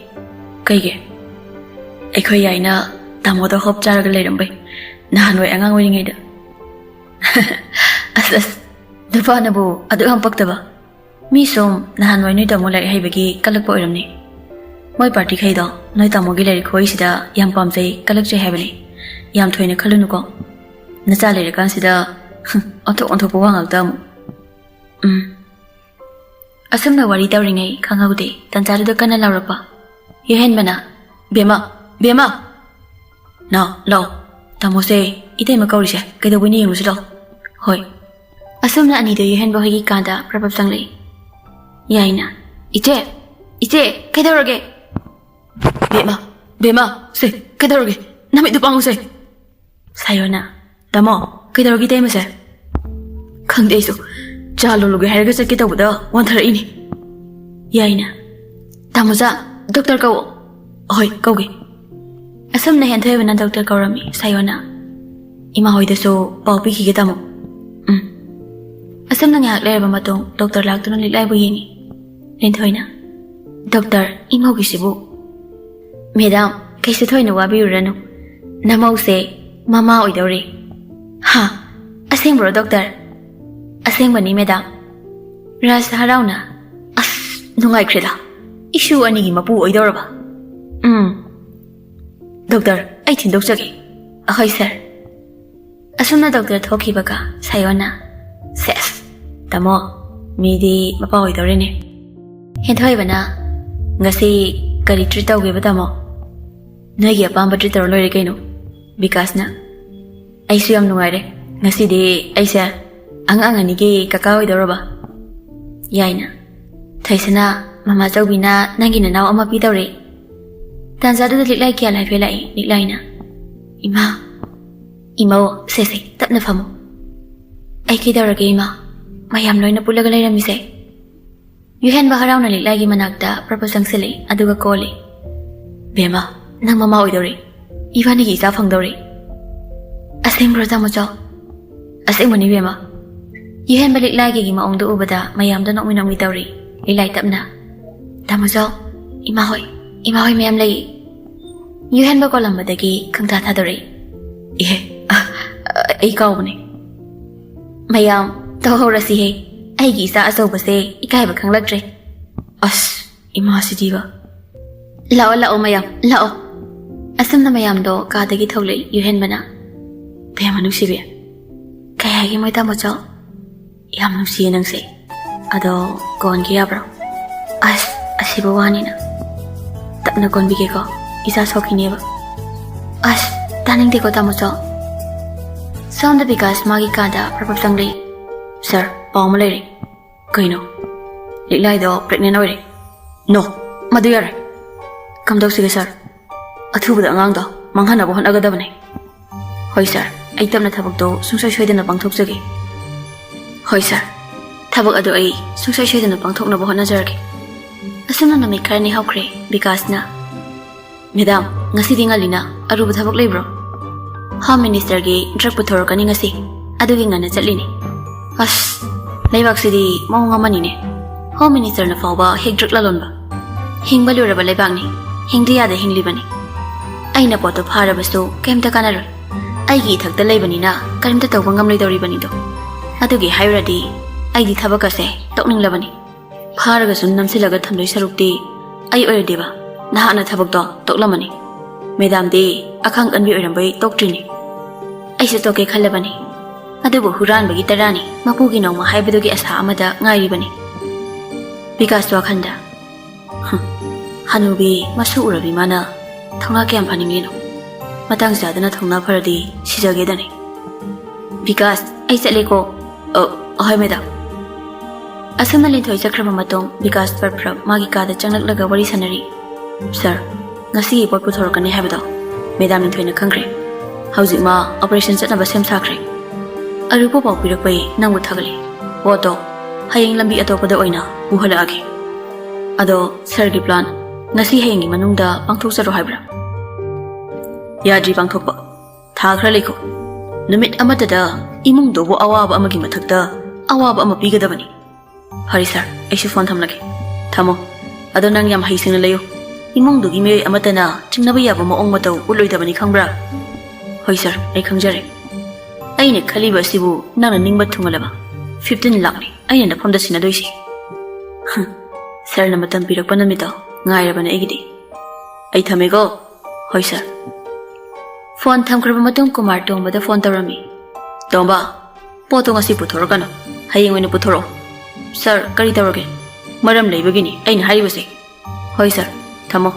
"ꯀꯩꯒꯤ?" "ꯑꯩꯈꯣꯏ ꯌꯥꯏꯅ ꯇꯥꯃꯣꯗ ꯍꯣꯞ ꯆꯥꯔꯒ ꯂꯩꯔꯝꯕꯩ, ꯅꯍꯥꯟꯋꯥꯏ ꯑꯉꯥꯡ ꯑꯣꯏꯔꯤꯉꯩꯗ꯫" "ꯑꯁ, ꯑꯁ, ꯅꯨꯄꯥꯅꯕꯨ ꯑꯗꯨꯛ ꯌꯥꯝ ꯄꯛꯇꯕ꯫ ꯃꯤ ꯁꯨꯝ ꯅꯍꯥꯟꯋꯥꯏ ꯅꯣꯏ ꯇꯥꯃꯣ ꯂꯥꯏꯔꯤꯛ ꯍꯩꯕꯒꯤ ꯀꯜꯂꯛꯄ ꯑꯣꯏꯔꯝꯅꯤ꯫ ꯃꯣꯏ ꯄꯥꯔꯇꯤꯈꯩꯗꯣ ꯅꯣꯏ ꯇꯥꯃꯣꯒꯤ ꯂꯥꯏꯔꯤꯛ ꯈꯨꯍꯩꯁꯤꯗ ꯌꯥꯝ ꯄꯥꯝꯖꯩ, ꯀꯜꯂꯛꯆꯩ ꯍꯥꯏꯕꯅꯤ꯫ ꯌꯥꯝ ꯊꯣꯏꯅ ꯈꯜꯂꯨꯅꯨꯀꯣ꯫ ꯅꯆꯥ ꯂꯩꯔꯀꯥꯟꯁꯤꯗ ꯑꯣꯟꯊꯣꯛ ꯑꯣꯟꯊꯣꯛꯄ ꯋꯥ ꯉꯥꯛꯇ ꯑꯃꯨꯛ꯫" ꯎꯝ꯫ ꯑꯁꯨꯝꯅ ꯋꯥꯔꯤ ꯇꯧꯔꯤꯉꯩ ꯈꯪꯍꯧꯗꯦ, ꯇꯟꯖꯥꯗꯨꯗ ꯀꯟꯅ ꯂꯥꯎꯔꯛꯄ꯫ ꯌꯦꯍꯦꯟꯕꯅ, "ꯕꯦꯝꯃ! ꯕꯦꯝꯃ!" "ꯅꯥꯎ, ꯂꯥꯎ꯫ ꯇꯥꯃꯣꯁꯦ ꯏꯇꯩꯃ ꯀꯧꯔꯤꯁꯦ ꯀꯩꯗꯧꯕꯩꯅꯣ ꯌꯦꯡꯉꯨꯁꯤ ꯂꯥꯎ꯫" "ꯍꯣꯏ꯫" ꯑꯁꯨꯝꯅ ꯑꯅꯤꯗꯣ ꯌꯦꯍꯦꯟꯕ ꯍꯣꯏꯒꯤ ꯀꯥꯗ ꯄ꯭ꯔꯞ ꯄ꯭ꯔꯞ ꯆꯪꯂꯛꯏ꯫ ꯌꯥꯏꯅ, "ꯏꯆꯦ! ꯏꯆꯦ! ꯀꯩꯗꯧꯔꯒꯦ?" "ꯕꯦꯝꯃ! ꯕꯦꯝꯃ! ꯁꯦ, ꯀꯩꯗꯧꯔꯒꯦ? ꯅꯃꯤꯠꯇꯨ ꯄꯥꯡꯉꯨꯁꯦ꯫" ꯁꯥꯌꯣꯅ, "ꯇꯥꯃꯣ, ꯀꯩꯗꯧꯔꯒꯦ ꯏꯇꯩꯃꯁꯦ? ꯈꯪꯗꯦ ꯑꯩꯁꯨ꯫ ꯆꯥ ꯂꯣꯜꯂꯨꯒꯦ ꯍꯥꯏꯔꯒ ꯆꯠꯀꯦ ꯇꯧꯕꯗ ꯋꯥꯟꯊꯔꯛꯏꯅꯤ꯫ ꯌꯥꯏꯅ꯫ ꯇꯥꯃꯣꯆꯥ, ꯗꯣꯛꯇꯔ ꯀꯧꯑꯣ꯫ ꯍꯣꯏ, ꯀꯧꯒꯦ꯫ ꯑꯁꯨꯝꯅ ꯍꯦꯟꯊꯣꯏꯕꯅ ꯗꯣꯛꯇꯔ ꯀꯧꯔꯝꯃꯤ ꯁꯥꯌꯣꯅ꯫ ꯏꯃꯥ ꯍꯣꯏꯗꯁꯨ ꯄꯥꯎ ꯄꯤꯈꯤꯒꯦ ꯇꯥꯃꯣ꯫ ꯎꯝ꯫ ꯑꯁꯨꯝꯅ ꯉꯥꯏꯍꯥꯛ ꯂꯩꯔꯕ ꯃꯇꯨꯡ ꯗꯣꯛꯇꯔ ꯂꯥꯛꯇꯨꯅ ꯂꯤꯛꯂꯥꯏꯕꯨ ꯌꯦꯡꯉꯤ꯫ ꯂꯤꯟꯊꯣꯏꯅ, "ꯗꯣꯛꯇꯔ, ꯏꯃꯧꯒꯤꯁꯤꯕꯨ?" "ꯃꯦꯗꯥꯝ, ꯀꯩꯁꯨ ꯊꯣꯏꯅ ꯋꯥꯕꯤꯔꯨꯔꯅꯨ꯫ ꯅꯃꯧꯁꯦ ꯃꯃꯥ ꯑꯣꯏꯗꯧꯔꯦ꯫" "ꯍꯥ? ꯑꯁꯦꯡꯕ꯭ꯔꯣ ꯗꯣꯛꯇꯔ?" "ꯑꯁꯦꯡꯕꯅꯤ ꯃꯦꯗꯥꯝ꯫" ꯔꯥꯖ ꯍꯔꯥꯎꯅ, "ꯑꯁ, ꯅꯨꯡꯉꯥꯏꯈ꯭ꯔꯦꯗ꯫ ꯏꯁꯨ ꯑꯅꯤꯒꯤ ꯃꯄꯨ ꯑꯣꯏꯗꯧꯔꯕ꯫" "ꯎꯝ꯫ ꯗꯣꯛꯇꯔ, ꯑꯩ ꯊꯤꯟꯗꯣꯛꯆꯒꯦ꯫" "ꯑꯍꯣꯏ ꯁꯥꯔ꯫" ꯑꯁꯨꯝꯅ ꯗꯣꯛꯇꯔ ꯊꯣꯛꯈꯤꯕꯒ ꯁꯥꯌꯣꯅ, "ꯁꯦꯁ, ꯇꯥꯃꯣ, ꯃꯤꯗꯤ ꯃꯄꯥ ꯑꯣꯏꯗꯧꯔꯦꯅꯦ꯫" ꯍꯦꯟꯊꯣꯏꯕꯅ, "ꯉꯁꯤ ꯀꯔꯤ ꯇ꯭ꯔꯤꯠ ꯇꯧꯒꯦꯕ ꯇꯥꯃꯣ?" "ꯅꯣꯏꯒꯤ ꯑꯄꯥꯝꯕ ꯇ꯭ꯔꯤꯠ ꯇꯧꯔ ꯂꯣꯏꯔꯦ ꯀꯩꯅꯣ꯫" ꯕꯤꯀꯥꯁꯅ, "ꯑꯩꯁꯨ ꯌꯥꯝ ꯅꯨꯡꯉꯥꯏꯔꯦ꯫ ꯉꯁꯤꯗꯤ ꯑꯩꯁꯦ ꯑꯉꯥꯡ ꯑꯅꯤꯒꯤ ꯀꯀꯥ ꯑꯣꯏꯗꯧꯔꯕ꯫" ꯌꯥꯏꯅ, "ꯊꯣꯏꯁꯅꯥ, ꯃꯃꯥ ꯆꯧꯕꯤꯅ ꯅꯪꯒꯤ ꯅꯅꯥꯎ ꯑꯃ ꯄꯤꯗꯧꯔꯦ꯫" ꯇꯥꯟꯖꯥꯗꯨꯗ ꯂꯤꯛꯂꯥꯏ ꯀꯤꯌꯥꯜ ꯍꯥꯏꯐꯦꯠ ꯂꯥꯛꯏ꯫ ꯂꯤꯛꯂꯥꯏꯅ, "ꯏꯃꯥ, ꯏꯃꯧ, ꯁꯦ ꯁꯦ, ꯇꯞꯅ ꯐꯝꯃꯨ꯫" "ꯑꯩ ꯀꯩꯗꯧꯔꯒꯦ ꯏꯃꯥ? ꯃꯌꯥꯝ ꯂꯣꯏꯅ ꯄꯨꯜꯂꯒ ꯂꯩꯔꯝꯃꯤꯁꯦ?" ꯌꯨꯍꯦꯟꯕ ꯍꯔꯥꯎꯅ ꯂꯤꯛꯂꯥꯏꯒꯤ ꯃꯅꯥꯛꯇ ꯄ꯭ꯔꯄꯣꯁ ꯆꯪꯁꯤꯜꯂꯛꯏ, ꯑꯗꯨꯒ ꯀꯣꯜꯂꯤ꯫ "ꯕꯦꯝꯃ, ꯅꯪ ꯃꯃꯥ ꯑꯣꯏꯗꯧꯔꯦ꯫ ꯏꯕꯥꯅꯤꯒꯤ ꯏꯆꯥ ꯐꯪꯗꯧꯔꯦ꯫" "ꯑꯁꯦꯡꯕ꯭ꯔꯣ ꯇꯥꯃꯣꯆꯧ?" "ꯑꯁꯦꯡꯕꯅꯤ ꯕꯦꯝꯃ꯫" ꯌꯨꯍꯦꯟꯕ ꯂꯤꯛꯂꯥꯏꯒꯤ ꯃꯑꯣꯡꯗꯣ ꯎꯕꯗ ꯃꯌꯥꯝꯗꯣ ꯅꯣꯛꯃꯤ ꯅꯣꯛꯃꯤ ꯇꯧꯔꯤ꯫ ꯂꯤꯛꯂꯥꯏ ꯇꯞꯅ, "ꯇꯥꯃꯣꯆꯧ, ꯏꯃꯥ ꯍꯣꯏ, ꯏꯃꯥ ꯍꯣꯏ ꯃꯌꯥꯝ ꯂꯩ꯫" ꯌꯨꯍꯦꯟꯕ ꯀꯣꯜꯂꯝꯕꯗꯒꯤ ꯈꯪꯊꯥ ꯊꯥꯗꯣꯔꯛꯏ꯫ "ꯏꯍꯦ, ꯑ, ꯑ, ꯑꯩ ꯀꯥꯎꯕꯅꯦ꯫" "ꯃꯌꯥꯝ, ꯇꯧꯍꯧꯔꯁꯤꯍꯦ꯫ ꯑꯩꯒꯤ ꯏꯆꯥ ꯑꯆꯧꯕꯁꯦ ꯏꯀꯥꯏꯕ ꯈꯪꯂꯛꯇ꯭ꯔꯦ꯫" "ꯑꯁ, ꯏꯃꯥꯁꯤꯗꯤꯕ꯫" "ꯂꯥꯛꯑꯣ, ꯂꯥꯛꯑꯣ ꯃꯌꯥꯝ, ꯂꯥꯛꯑꯣ꯫" ꯑꯁꯨꯝꯅ ꯃꯌꯥꯝꯗꯣ ꯀꯥꯗꯒꯤ ꯊꯣꯛꯂꯛꯏ ꯌꯨꯍꯦꯟꯕꯅ꯫ "ꯕꯦꯝꯃ ꯅꯨꯡꯁꯤꯕꯤ, ꯀꯩ ꯍꯥꯏꯒꯦ ꯃꯣꯏ ꯇꯥꯃꯣꯆꯧ?" "ꯌꯥꯝ ꯅꯨꯡꯁꯤꯌꯦ ꯅꯪꯁꯦ꯫ ꯑꯗꯣ ꯀꯣꯟꯒꯦ ꯌꯥꯕ꯭ꯔꯣ?" "ꯑꯁ, ꯑꯁꯤꯕꯨ ꯋꯥꯅꯤꯅ꯫ ꯇꯞꯅ ꯀꯣꯟꯕꯤꯒꯦꯀꯣ, ꯏꯆꯥ ꯁꯣꯛꯈꯤꯅꯦꯕ꯫" "ꯑꯁ, ꯇꯥꯅꯤꯡꯗꯦꯀꯣ ꯇꯥꯃꯣꯆꯧ꯫" ꯁꯣꯝꯗ ꯕꯤꯀꯥꯁ ꯃꯥꯒꯤ ꯀꯥꯗ ꯄ꯭ꯔꯞ ꯄ꯭ꯔꯞ ꯆꯪꯂꯛꯏ꯫ "ꯁꯥꯔ, ꯄꯥꯎ ꯑꯃ ꯂꯩꯔꯦ꯫" "ꯀꯩꯅꯣ?" "ꯂꯤꯛꯂꯥꯏꯗꯣ ꯄ꯭ꯔꯦꯒꯅꯦꯟ ꯑꯣꯏꯔꯦ꯫" "ꯅꯣ, ꯃꯗꯨ ꯌꯥꯔꯣꯏ꯫" "ꯀꯝꯗꯧꯁꯤꯒꯦ ꯁꯥꯔ?" "ꯑꯊꯨꯕꯗ ꯑꯉꯥꯡꯗꯣ ꯃꯥꯡꯍꯟꯅꯕ ꯍꯣꯠꯅꯒꯗꯕꯅꯦ꯫" "ꯍꯣꯏ ꯁꯥꯔ, ꯑꯩ ꯇꯞꯅ ꯊꯕꯛꯇꯣ ꯁꯨꯡꯁꯣꯏ ꯁꯣꯏꯗꯅ ꯄꯥꯡꯊꯣꯛꯆꯒꯦ꯫ ꯍꯣꯏ ꯁꯥꯔ, ꯊꯕꯛ ꯑꯗꯨ ꯑꯩ ꯁꯨꯡꯁꯣꯏ ꯁꯣꯏꯗꯅ ꯄꯥꯡꯊꯣꯛꯅꯕ ꯍꯣꯠꯅꯖꯔꯒꯦ꯫ ꯑꯁꯨꯝꯅ ꯅꯨꯃꯤꯠ ꯈꯔꯅꯤ ꯍꯧꯈ꯭ꯔꯦ꯫ ꯕꯤꯀꯥꯁꯅ, "ꯃꯦꯗꯥꯝ, ꯉꯁꯤꯗꯤ ꯉꯜꯂꯤꯅ, ꯑꯔꯨꯕ ꯊꯕꯛ ꯂꯩꯕ꯭ꯔꯣ?" "ꯍꯣꯝ ꯃꯤꯅꯤꯁꯇꯔꯒꯤ ꯗ꯭ꯔꯒ ꯄꯨꯊꯣꯔꯛꯀꯅꯤ ꯉꯁꯤ, ꯑꯗꯨꯒꯤ ꯉꯟꯅ ꯆꯠꯂꯤꯅꯤ꯫" ꯑꯁ, ꯂꯩꯕꯥꯛꯁꯤꯗꯤ ꯃꯑꯣꯡ ꯑꯃꯅꯤꯅꯦ꯫ ꯍꯣꯝ ꯃꯤꯅꯤꯁꯇꯔꯅ ꯐꯥꯎꯕ ꯍꯦꯛ ꯗ꯭ꯔꯒ ꯂꯂꯣꯟꯕ꯫ ꯍꯤꯡꯕ ꯂꯣꯏꯔꯕ ꯂꯩꯕꯥꯛꯅꯤ, ꯍꯤꯡꯗ ꯌꯥꯗ ꯍꯤꯡꯂꯤꯕꯅꯤ꯫ ꯑꯩꯅ ꯄꯣꯠꯇꯣ ꯐꯥꯔꯕꯁꯨ ꯀꯩꯝꯇ ꯀꯥꯟꯅꯔꯣꯏ꯫ ꯑꯩꯒꯤ ꯏꯊꯛꯇ ꯂꯩꯕꯅꯤꯅ ꯀꯔꯤꯝꯇ ꯇꯧꯕ ꯉꯝꯂꯣꯏꯗꯧꯔꯤꯕꯅꯤꯗꯣ꯫ ꯑꯗꯨꯒꯤ ꯍꯥꯏꯔꯨꯔꯗꯤ ꯑꯩꯗꯤ ꯊꯕꯛ ꯑꯁꯦ ꯇꯣꯛꯅꯤꯡꯂꯕꯅꯤ꯫ ꯐꯥꯔꯒꯁꯨ ꯅꯝꯁꯤꯜꯂꯒ ꯊꯝꯗꯣꯏ ꯁꯔꯨꯛꯇꯤ ꯑꯩ ꯑꯣꯏꯔꯗꯤꯕ ꯅꯍꯥꯛꯅ ꯊꯕꯛꯇꯣ ꯇꯣꯛꯂꯝꯃꯅꯤ꯫ ꯃꯦꯗꯥꯝꯗꯤ ꯑꯈꯥꯡ ꯀꯟꯕꯤ ꯑꯣꯏꯔꯝꯕꯩ ꯇꯣꯛꯇ꯭ꯔꯤꯅꯤ꯫ ꯑꯩꯁꯨ ꯇꯣꯛꯀꯦ ꯈꯜꯂꯕꯅꯤ꯫ ꯑꯗꯨꯕꯨ ꯍꯨꯔꯥꯟꯕꯒꯤ ꯇꯔꯥꯅꯤ, ꯃꯄꯨꯒꯤ ꯅꯣꯡꯃ ꯍꯥꯏꯕꯗꯨꯒꯤ ꯑꯁꯥ ꯑꯃꯗ ꯉꯥꯏꯔꯤꯕꯅꯤ꯫ ꯕꯤꯀꯥꯁ ꯋꯥꯈꯜꯗ, "ꯍꯨꯝ, ꯍꯅꯨꯕꯤ ꯃꯁꯨ ꯎꯔꯕꯤ ꯃꯥꯅ ꯊꯧꯅꯥ ꯀꯌꯥꯝ ꯐꯅꯤꯡꯂꯤꯅꯣ? ꯃꯇꯥꯡ ꯆꯥꯗꯅ ꯊꯧꯅꯥ ꯐꯔꯗꯤ ꯁꯤꯖꯒꯦꯗꯅꯤ꯫" "ꯕꯤꯀꯥꯁ, ꯑꯩ ꯆꯠꯂꯦꯀꯣ꯫" "ꯑ, ꯍꯣꯏ ꯃꯦꯗꯥꯝ꯫" ꯑꯁꯨꯝꯅ ꯂꯤꯟꯊꯣꯏ ꯆꯠꯈ꯭ꯔꯕ ꯃꯇꯨꯡ ꯕꯤꯀꯥꯁ ꯄ꯭ꯔꯞ ꯄ꯭ꯔꯞ ꯃꯥꯒꯤ ꯀꯥꯗ ꯆꯪꯂꯛꯂꯒ ꯋꯥꯔꯤ ꯁꯥꯟꯅꯔꯤ꯫ "ꯁꯥꯔ, ꯉꯁꯤꯒꯤ ꯄꯣꯠ ꯄꯨꯊꯣꯔꯛꯀꯅꯤ ꯍꯥꯏꯕꯗꯣ ꯃꯦꯗꯥꯝ ꯂꯤꯟꯊꯣꯏꯅ ꯈꯪꯈ꯭ꯔꯦ꯫ ꯍꯧꯖꯤꯛ ꯃꯥ ꯑꯣꯄꯔꯦꯁꯟ ꯆꯠꯅꯕ ꯁꯦꯝ ꯁꯥꯈ꯭ꯔꯦ꯫ ꯑꯔꯨꯕ ꯄꯥꯎ ꯄꯤꯔꯛꯄꯩ ꯅꯪꯕꯨ ꯊꯥꯒꯠꯂꯤ꯫ ꯄꯣꯠꯇꯣ ꯍꯌꯦꯡ ꯂꯝꯕꯤ ꯑꯇꯣꯞꯄꯗ ꯑꯣꯏꯅ ꯄꯨꯍꯜꯂꯛꯑꯒꯦ꯫ ꯑꯗꯣ ꯁꯥꯔꯒꯤ ꯄ꯭ꯂꯥꯟ ꯉꯁꯤ ꯍꯌꯦꯡꯒꯤ ꯃꯅꯨꯡꯗ ꯄꯥꯡꯊꯣꯛꯆꯔꯣ ꯍꯥꯏꯕ꯭ꯔꯥ?" "ꯌꯥꯗ꯭ꯔꯤ ꯄꯥꯡꯊꯣꯛꯄ꯫ ꯊꯥ ꯈꯔ ꯂꯩꯈꯣ꯫ ꯅꯨꯃꯤꯠ ꯑꯃꯠꯇꯗ ꯏꯃꯨꯡꯗꯨꯕꯨ ꯑꯋꯥꯕ ꯑꯃꯒꯤ ꯃꯊꯛꯇ ꯑꯋꯥꯕ ꯑꯃ ꯄꯤꯒꯗꯕꯅꯤ꯫" "ꯐꯔꯦ ꯁꯥꯔ, ꯑꯩꯁꯨ ꯐꯣꯟ ꯊꯝꯂꯒꯦ꯫" "ꯊꯝꯃꯣ꯫ ꯑꯗꯣ ꯅꯪ ꯌꯥꯝ ꯍꯩꯁꯤꯡꯅ ꯂꯩꯌꯨ꯫ ꯏꯃꯨꯡꯗꯨꯒꯤ ꯃꯤꯑꯣꯏ ꯑꯃꯠꯇꯅ ꯆꯤꯡꯅꯕ ꯌꯥꯕ ꯃꯑꯣꯡ ꯃꯇꯧ ꯎꯠꯂꯣꯏꯗꯕꯅꯤ, ꯈꯪꯕ꯭ꯔꯥ?" "ꯍꯣꯏ ꯁꯥꯔ, ꯑꯩ ꯈꯪꯖꯔꯦ꯫ ꯑꯩꯅ ꯈꯜꯂꯤꯕ ꯑꯁꯤꯕꯨ ꯅꯪꯅ ꯅꯤꯡꯕ ꯊꯨꯡꯍꯜꯂꯕ꯫ ꯐꯤꯐꯇꯤꯟ ꯂꯥꯛꯅꯤ ꯑꯩꯅ ꯅꯐꯝꯗ ꯁꯤꯟꯅꯗꯣꯏꯁꯤ꯫" "ꯍꯝ, ꯁꯥꯔꯅ ꯃꯇꯝ ꯄꯤꯔꯛꯄ ꯅꯨꯃꯤꯠꯇꯣ ꯉꯥꯏꯔꯕꯅꯦ ꯑꯩꯒꯤꯗꯤ꯫ ꯑꯩ ꯊꯝꯃꯦꯀꯣ꯫" "ꯍꯣꯏ ꯁꯥꯔ꯫" ꯐꯣꯟ ꯊꯝꯈ꯭ꯔꯕ ꯃꯇꯨꯡ ꯀꯨꯃꯥꯔ ꯇꯣꯝꯕꯗ ꯐꯣꯟ ꯇꯧꯔꯝꯃꯤ꯫ "ꯇꯣꯝꯕ, ꯄꯣꯠꯇꯣ ꯉꯁꯤ ꯄꯨꯊꯣꯔꯛꯀꯅꯨ, ꯍꯌꯦꯡ ꯑꯣꯏꯅ ꯄꯨꯊꯣꯔꯛꯑꯣ꯫" "ꯁꯥꯔ, ꯀꯔꯤ ꯇꯧꯔꯒꯦ?" "ꯃꯔꯝ ꯂꯩꯕꯒꯤꯅꯤ ꯑꯩꯅ ꯍꯥꯏꯔꯤꯕꯁꯦ꯫" "ꯍꯣꯏ ꯁꯥꯔ, ꯊꯝꯃꯣ꯫"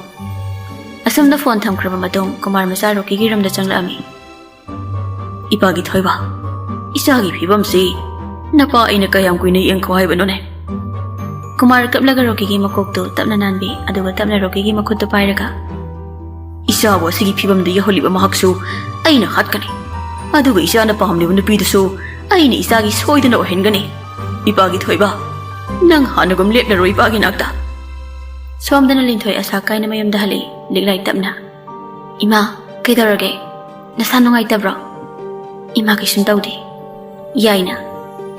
ꯑꯁꯨꯝꯅ ꯐꯣꯟ ꯊꯝꯈ꯭ꯔꯕ ꯃꯇꯨꯡ ꯀꯨꯃꯥꯔ ꯃꯆꯥ ꯔꯣꯀꯤꯒꯤ ꯔꯨꯝꯗ ꯆꯪꯂꯛꯑꯝꯃꯤ꯫ "ꯏꯄꯥꯒꯤ ꯊꯣꯏꯕ, ꯏꯆꯥꯒꯤ ꯐꯤꯕꯝꯁꯤ ꯅꯄꯥ ꯑꯩꯅ ꯀꯌꯥꯝ ꯀꯨꯏꯅ ꯌꯦꯡꯈꯣ ꯍꯥꯏꯕꯅꯣꯅꯦ?" ꯀꯨꯃꯥꯔ ꯀꯞꯂꯒ ꯔꯣꯀꯤꯒꯤ ꯃꯀꯣꯛꯇꯨ ꯇꯞꯅ ꯅꯥꯟꯕꯤ, ꯑꯗꯨꯒ ꯇꯞꯅ ꯔꯣꯀꯤꯒꯤ ꯃꯈꯨꯠꯇꯨ ꯄꯥꯏꯔꯒ, "ꯏꯆꯥꯕꯨ ꯑꯁꯤꯒꯤ ꯐꯤꯕꯝꯗ ꯌꯧꯍꯜꯂꯤꯕ ꯃꯍꯥꯛꯁꯨ ꯑꯩꯅ ꯍꯥꯠꯀꯅꯤ꯫ ꯑꯗꯨꯒ ꯏꯆꯥꯅ ꯄꯥꯝꯂꯤꯕ ꯅꯨꯄꯤꯗꯨꯁꯨ ꯑꯩꯅ ꯏꯆꯥꯒꯤ ꯁꯣꯏꯗꯅ ꯑꯣꯏꯍꯟꯒꯅꯤ꯫ ꯏꯄꯥꯒꯤ ꯊꯣꯏꯕ, ꯅꯪ ꯍꯥꯟꯅꯒꯨꯝ ꯂꯦꯞꯂꯔꯣꯏ ꯏꯄꯥꯒꯤ ꯅꯥꯛꯇ꯫ ꯁꯣꯝꯗꯅ ꯂꯤꯟꯊꯣꯏ ꯑꯁꯥ ꯀꯥꯏꯅ ꯃꯌꯨꯝꯗ ꯍꯜꯂꯛꯏ꯫ ꯂꯤꯛꯂꯥꯏ ꯇꯞꯅ, "ꯏꯃꯥ, ꯀꯩꯗꯧꯔꯒꯦ? ꯅꯁꯥ ꯅꯨꯡꯉꯥꯏꯇꯕ꯭ꯔꯣ?" "ꯏꯃꯥ, ꯀꯩꯁꯨꯝ ꯇꯧꯗꯦ꯫ ꯌꯥꯏꯅ,